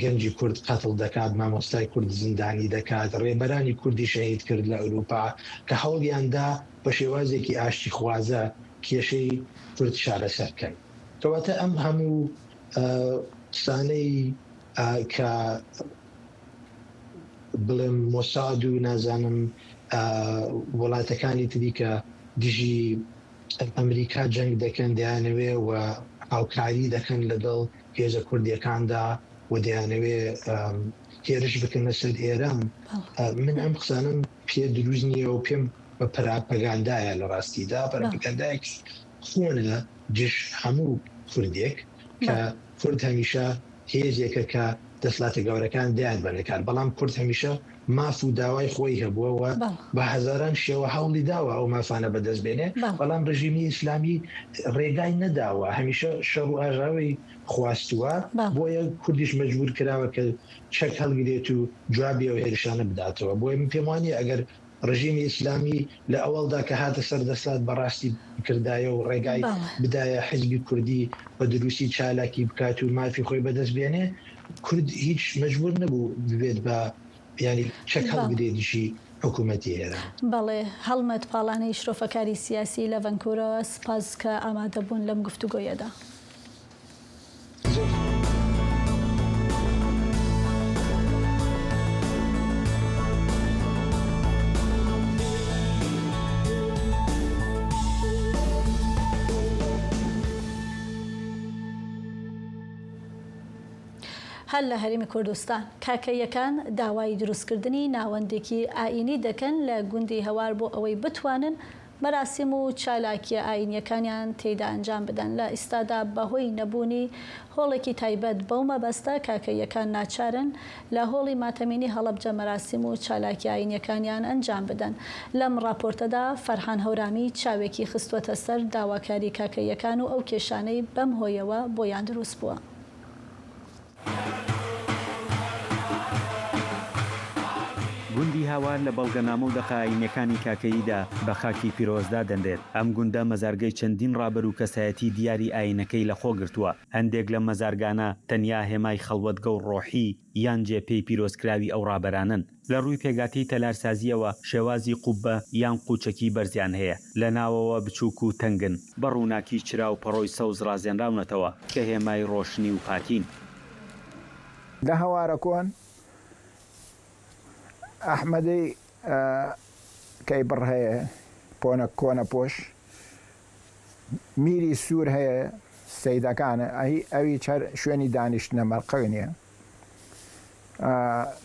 گەنجی کورد قەتڵ دەکات، مامۆستای کورد زیندانی دەکات، ڕێبەرانی کوردی شەهید کرد لە ئەوروپا کە هەوڵیاندا بە شێوازێکی ئاشتیخوازە کێشەی کورد چارەسەر کەن. کەواتە ئەم هەموو، ئە، قسانەی، ئە، کە بڵێم مۆساد و نازانم، ئە، وڵاتەکانی تری کە دژی ئەمریکا جەنگ دەکەن، دەیانەوێ و هاوکاری دەکەن لەگەڵ هێزە کوردیەکاندا و دەیانەوێ، ئەم، هێرش بکەنە سەر ئێران. بەڵێ. ئە، من ئەم قسانم پێ دروست نییە و پێم بە پراپەگاندایە لە ڕاستیدا. بەڵێ. پراپەگاندایەکی خۆنە دژ هەموو کوردێک کە بەڵێ. کورد هەمیشە هێزێکە کە دەسەڵاتە گەورەکان دەیان بەنەکار، بەڵام کورد هەمیشە ماف و داوای خۆی هەبووە و بەڵێ. بە هەزاران شێوە هەوڵی داوە ئەو مافانە بەدەست بێنێ، بەڵێ. بەڵام ڕژیمی ئیسلامی ڕێگای نەداوە، هەمیشە شەڕ و ئاژاوی خواستووە، بەڵێ. بۆیە کوردیش مەجبور کراوە کە چەک هەڵگرێت و جوابی ئەو هێرشانە بداتەوە. بۆیە من پێم وانیە ئەگەر ڕژیمی ئیسلامی لە ئەوەڵدا کە هاتە سەر دەسەڵات بەڕاستی بکردایە و ڕێگای بەڵێ. بدایە حزبی کوردی بە دروستی چالاکی بکات و مافی خۆی بەدەست بێنێ، کورد هیچ مەجبور نەبوو ببێت بە، یعنی، چەک بەڵێ. هەڵبدێ دژی حکوومەتی ئێران. بەڵێ، هەڵمەت پاڵانەی شرۆفەکاری سیاسی لە ڤەنکوورە، سپاس کە ئامادەبوون لەم گفتوگۆیەدا. هەر لە هەرێمی کوردستان، کاکەییەکان داوای دروستکردنی ناوەندێکی ئایینی دەکەن لە گوندی هەوار بۆ ئەوەی بتوانن مەراسیم و چالاکیە ئایینیەکانیان تێیدا ئەنجام بدەن. لە ئیستادا بەهۆی نەبوونی هۆڵێکی تایبەت بەو مەبەستە، کاکەییەکان ناچارن لە هۆڵی ماتەمینی هەڵەبجە مەراسیم و چالاکیە ئایینیەکانیان ئەنجام بدەن. لەم ڕاپۆرتەدا فەرحان هەورامی چاوێکی خستوەتە سەر داواکاری کاکەییەکان و ئەو کێشانەی بەم هۆیەوە بۆیان دروست بووە. گوندی هاوار لە بەڵگەنامە و دەقە ئاینیەکانی کاکەییدا بە خاکی پیرۆزدا دەنرێت. ئەم گوندە مەزارگەی چەندین ڕابەر و کەسایەتی دیاری ئاینەکەی لەخۆ گرتووە. هەندێک لە مەزارگانە تەنیا هێمای خەڵوەتگە و ڕۆحی یان جێ پێی پیرۆزکراوی ئەو ڕابەرانەن. لە ڕووی پێگاتەی تەلارسازییەوە شێوازی قوببە یان قوچەکی بەرزیان هەیە، لە ناوەوە بچووک و تەنگن، بە ڕووناکی چرا و پەڕۆی سەوز ڕازێنراونەتەوە کە هێمای ڕۆشنی و پاکین. لە هەوارە کۆن ئەحمەدەی، ئە، کەی بڕ هەیە، پۆنە کۆنە پۆش، میری سوور هەیە، سەیدەکانە، ئەهی، ئەوی چەر شوێنی دانیشتنە مەرقەگ نییە. ئە،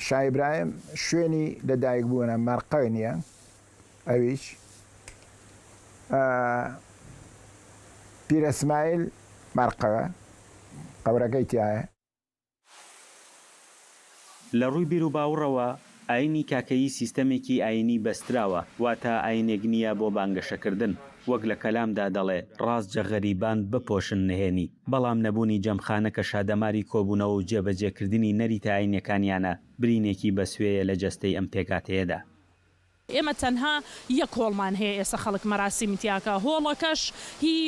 شا ئیبراهیم شوێنی لەدایکبوونە مەرقەوێ نییە، ئەویش، ئە، پیرەسمایل مەرقەوە، قەبرەکەی تیایە. لە ڕووی بیروباوڕەوە، ئاینی کاکەیی سیستەمێکی ئاینی بەستراوە، واتە ئاینێک نییە بۆ بانگەشەکردن. وەک لە کەلامدا دەڵێ، ڕاست جە غەریبان بپۆشن نهێنی. بەڵام نەبوونی جەمخانە کە شادەماری کۆبوونەوە و جێبەجێکردنی نەریتە ئاینیەکانیانە، برینێکی بەسوێیە لە جەستەی ئەم پێکاتەیەدا. ئێمە تەنها یەک هۆڵمان هەیە ئێستا خەڵک مەراسیمی تیاکە، هۆڵەکەش هی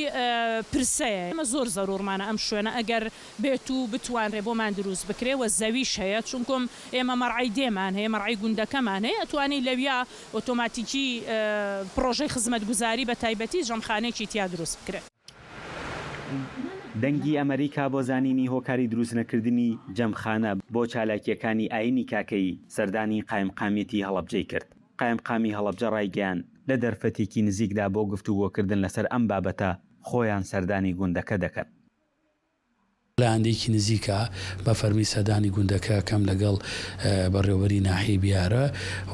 پرسەیە. ئێمە زۆر زەرورمانە ئەم شوێنە ئەگەر بێت و بتوانرێ بۆمان دروست بکرێ و زەویش هەیە، چونکم ئێمە مەرعی دێمان هەیە، مەرعی گوندەکەمان هەیە، ئەتوانی لەویا ئۆتۆماتیکی پڕۆژەی خزمەتگوزاری بە تایبەتی جەمخانەیەکی تیا دروست بکرێ. دەنگی ئەمریکا بۆ زانینی هۆکاری دروستنەکردنی جەمخانە بۆ چالاکیەکانی ئاینی کاکەیی سەردانی قایمقامیەتی هەڵەبجەی کرد. قایمقامی هەڵەبجە ڕایگەیاند لە دەرفەتێکی نزیکدا بۆ گفتوگۆکردن لەسەر ئەم بابەتە خۆیان سەردانی گوندەکە دەکەن. لە ئاندێکی نزیکا بە فەرمی سەردانی گوندەکە ئەکەم لەگەڵ بەڕێوەبەری ناحیەی بیارە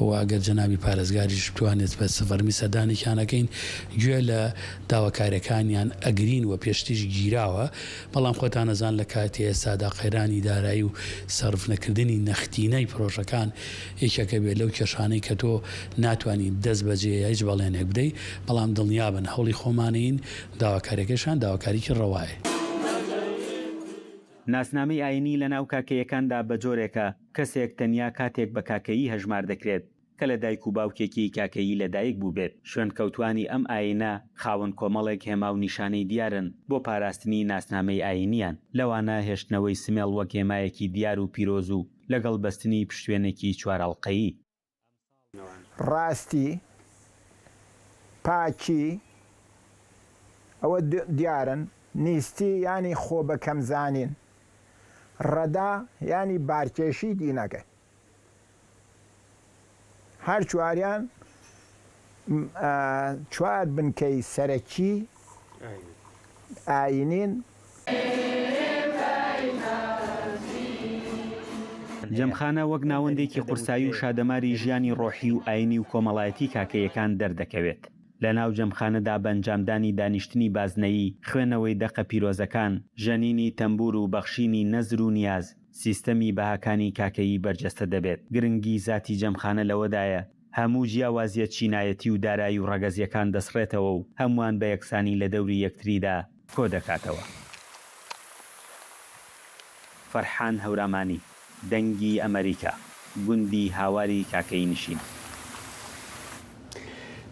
و ئەگەر جەنابی پارێزگاریش بتوانێت بە فەرمی سەردانێکیان ئەکەین. گوێ لە داواکاریەکانیان ئەگرین و پێشتریش گیراوە، بەڵام خۆتان ئەزان لە کاتی ئێستادا قەیرانی دارایی و سەرفنەکردنی نەختینەی پرۆژەکان یەکێکە بێت لەو کێشانەی کە تۆ ناتوانی دەست بەجێ هیچ بەڵێنێک بدەی، بەڵام دڵنیابن هەوڵی خۆمانەین، داواکاریەکەشان داواکاریکی ڕەوایە. ناسنامەی ئاینی لە ناو کاکەیەکاندا بە جۆرێکە کەسێک تەنیا کاتێک بە کاکەیی هەژمار دەکرێت کە لە دایک و باوکێکی کاکەیی لە دایک بووبێت. شوێنکەوتوانی ئەم ئاینە خاوەن کۆمەڵێک هێما و نیشانەی دیارن بۆ پاراستنی ناسنامەی ئاینیان، لەوانە هێشتنەوەی سمێڵ وەک هێمایەکی دیار و پیرۆز و لەگەڵ بەستنی پشتوێنێکی چوارئەڵقەیی. ڕاستی، پاکی، ئەوە دیارن، نیستی یانی خۆ بە کەم زانین، ڕەدا یانی بارکێشی دینەکە. هەر چواریان چوار بنکەی سەرەکی ئاینین. جەمخانە وەک ناوەندێکی قورسایی و شادەماری ژیانی ڕۆحی و ئاینی و کۆمەڵایەتی کاکەیەکان دەردەکەوێت. لە ناو جەمخانەدا بە ئەنجامدانی دانیشتنی بازنەیی، خوێنەوەی دەقە پیرۆزەکان، ژەنینی تەمبوور و بەخشینی نەزر و نیاز، سیستەمی بەهاکانی کاکەیی بەرجەستە دەبێت. گرنگی زاتی جەمخانە لەوەدایە هەموو جیاوازیە چینایەتی و دارایی و ڕەگەزیەکان دەسڕێتەوە و هەمووان بە یەکسانی لە دەوری یەکتریدا کۆ دەکاتەوە. فەرحان هەورامانی، دەنگی ئەمریکا، گوندی هاواری کاکەیی نشین.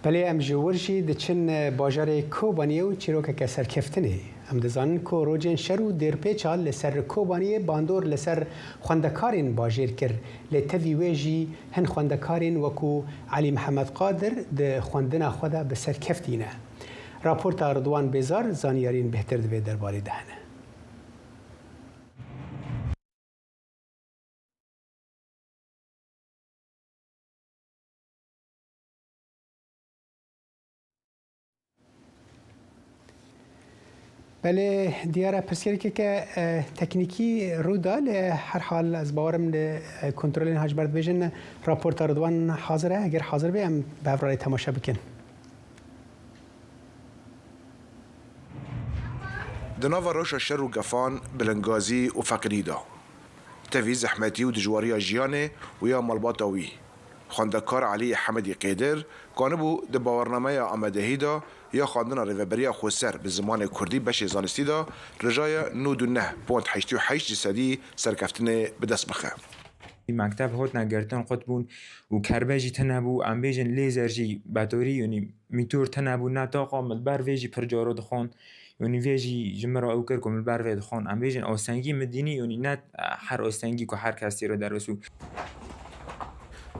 Belê, em ji wir jî diçin bajarê Kobaniyê û çîrokeke serkeftinê. Em dizanin ku rojên şer û dêrpêça li ser Kobaniyê bandor li ser xwendekarên bajêr kir, lê tevî wê jî hin xwendekarên wekû Elî Mihemed Qadir di xwendina xwe de bi ser keftî ne. Raporta Ridwan Bêzar zanyariyên bêhtir di vê derbarê de hene. Belê, diyar e, pirsgirêkeke teknîkî rû da, lê herhal ez bawerim li kontrolên ha ji ber dibêjin raporta Ridwan hazir e. Eger hazir be, em bi hev re temaşe bikin. Di nava rewşa şer û gefan, bilingazî û feqîrî de, tevî zehmetî û dijwariya jiyanê û ya malbata wî, xwendekar Elî Hemedî Qêdir kanibû di bawernameya amadehî de ya xwendina Rêveberiya Xweser bi zimanê kurdî beşê zanistî de rijaya nod û neh pond heştê û heşt ji sedî serkeftinê bi dest bixe. Mekteb hotine girtin, qut bûn û kerbe jî tune bû. Em bêjin lêzer jî betorî, yanî mîtor tune bû, ne taqa min li ber vê jî pir caro dixwand. Yanî vê jî ji min re ew kir ku min li ber vê dixwand. Em bêjin astengî min dînî, yanî ne her astengî ku her kes tê re derbas bû.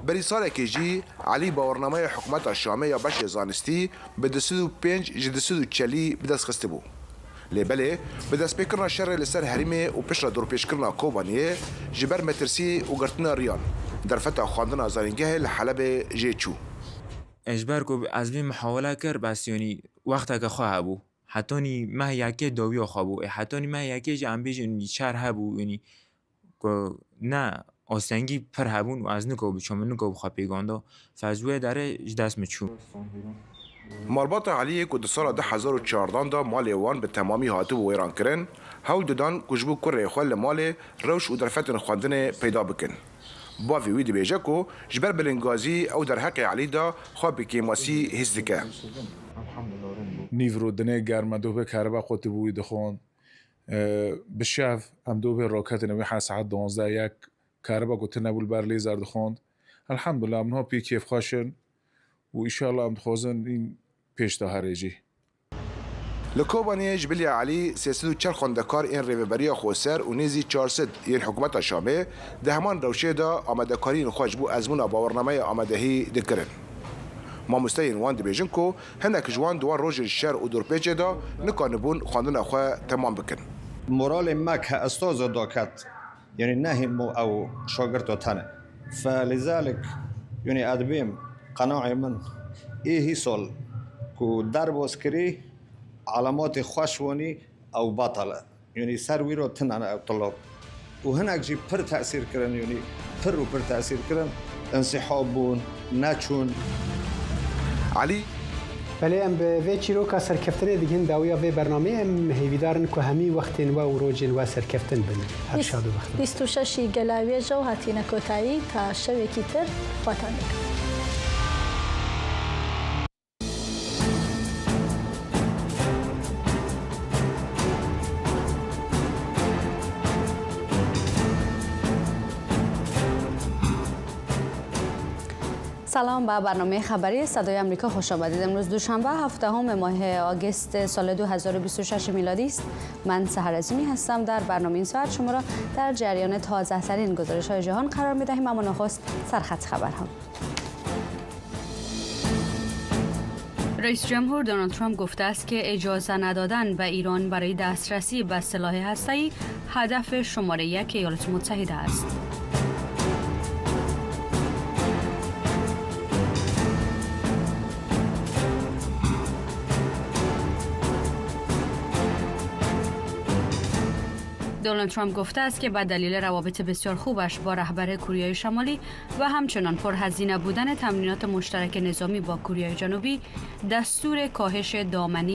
Berî salekê jî Elî bawernameya hikûmeta Şamê ya beşê zanistî bi du sed û pênc ji du sed û çelî bi dest xistibû. Lê belê, bi destpêkirina şerê li ser herêmê û piştre dorpêçkirina Kobaniyê, ji ber metirsî û girtina riyan, derfeta xwendina zanîngehê li Helebê jê çû. Ji ber ku ez vê muhawela kir, bes yanî wexteke xwe hebû. Hetanî meh yekê dawiya xwe bû. Ê hetanî meh yekê jî em bêjin yanî şer hebû, yanî ku ne astengî pir hebûn û ez nikewbû çûm, min nikewbû xwe pêgan da. Fezûyê derê ji dest min çû. Malbata Eliyê ku di sala du hezar û çardan de malê wan bi temamî hatibû wêrankirin, hewl didan ku ji bo kurê xwe li malê rewş û derfetên xwendinê peyda bikin. Bavê wî dibêje ku ji ber bilingazî ew derheqê Elî de xwe bi kêmasî hîs dike. Nîvro dinê germ e, dû bê keriba qutibû wî dixwend. Ee, bi şev em dû bê roketin wî her saet duwazdeh yek keriba ku tune bû li ber lêzer dixwend. Elhamdulillah, em niha pê kêfxweş in û înşallah em dixwazin în pêş de herê jî. Li Kobaniyê ji bilî Elî sê sed û çar xwendekar ên Rêveberiya Xweser û nêzî çar sed yên hikûmeta Şamê di heman rewşê de amadekariyên xwe ji bo ezmûna bawernameyê amadehî dikirin. Mamosteyên wan dibêjin ku hinek ji wan di wan rojên şer û dorpêçê de nikanibûn xwendina xwe temam bikin. Moralê me ke estoza daket. Yanî ne hîn bû ew şagirto tene. Felîzalik, yanî ez dibêm qenaê min ê hî sal ku derbas kirî, elematê xweş wanî ew betal e. Yanî ser wî re tune ne ew tulab. Û hinek jî pir tesîr kirin, yanî pir û pir tesîr kirin, însihab bûn, neçûn. Elî. Belê, em bi vê çîroka serkeftinê digihîn dawiya vê bernameyê. Em hêvîdar in ku hemî wextên we û rojên we serkeftin bin. Her şad û bextewar. Bîst û şeş Gelawêje û hatîne kotayî, ta şewekî tir xwetan dikim. سلام، به برنامهٔ خبری صدای آمریکا خوش آمدید. امروز دوشنبه، هفدهم ماه آگوست سال دو هزار و بیست و شش میلادی است. من سحر عظیمی هستم. در برنامهٔ این ساعت شما را در جریان تازه‌ترین گزارش‌های جهان قرار می‌دهیم، اما نخست سرخط خبرها. رئیس جمهور دونالد ترامپ گفته است که اجازه ندادن به ایران برای دسترسی به سلاح هسته‌ای هدف شمارهٔ یک ایالات متحده است. دونالد ترامپ گفته است که به دلیل روابط بسیار خوبش با رهبر کوریای شمالی و همچنان پرهزینه بودن تمرینات مشترک نظامی با کوریای جنوبی، دستور کاهش دامنی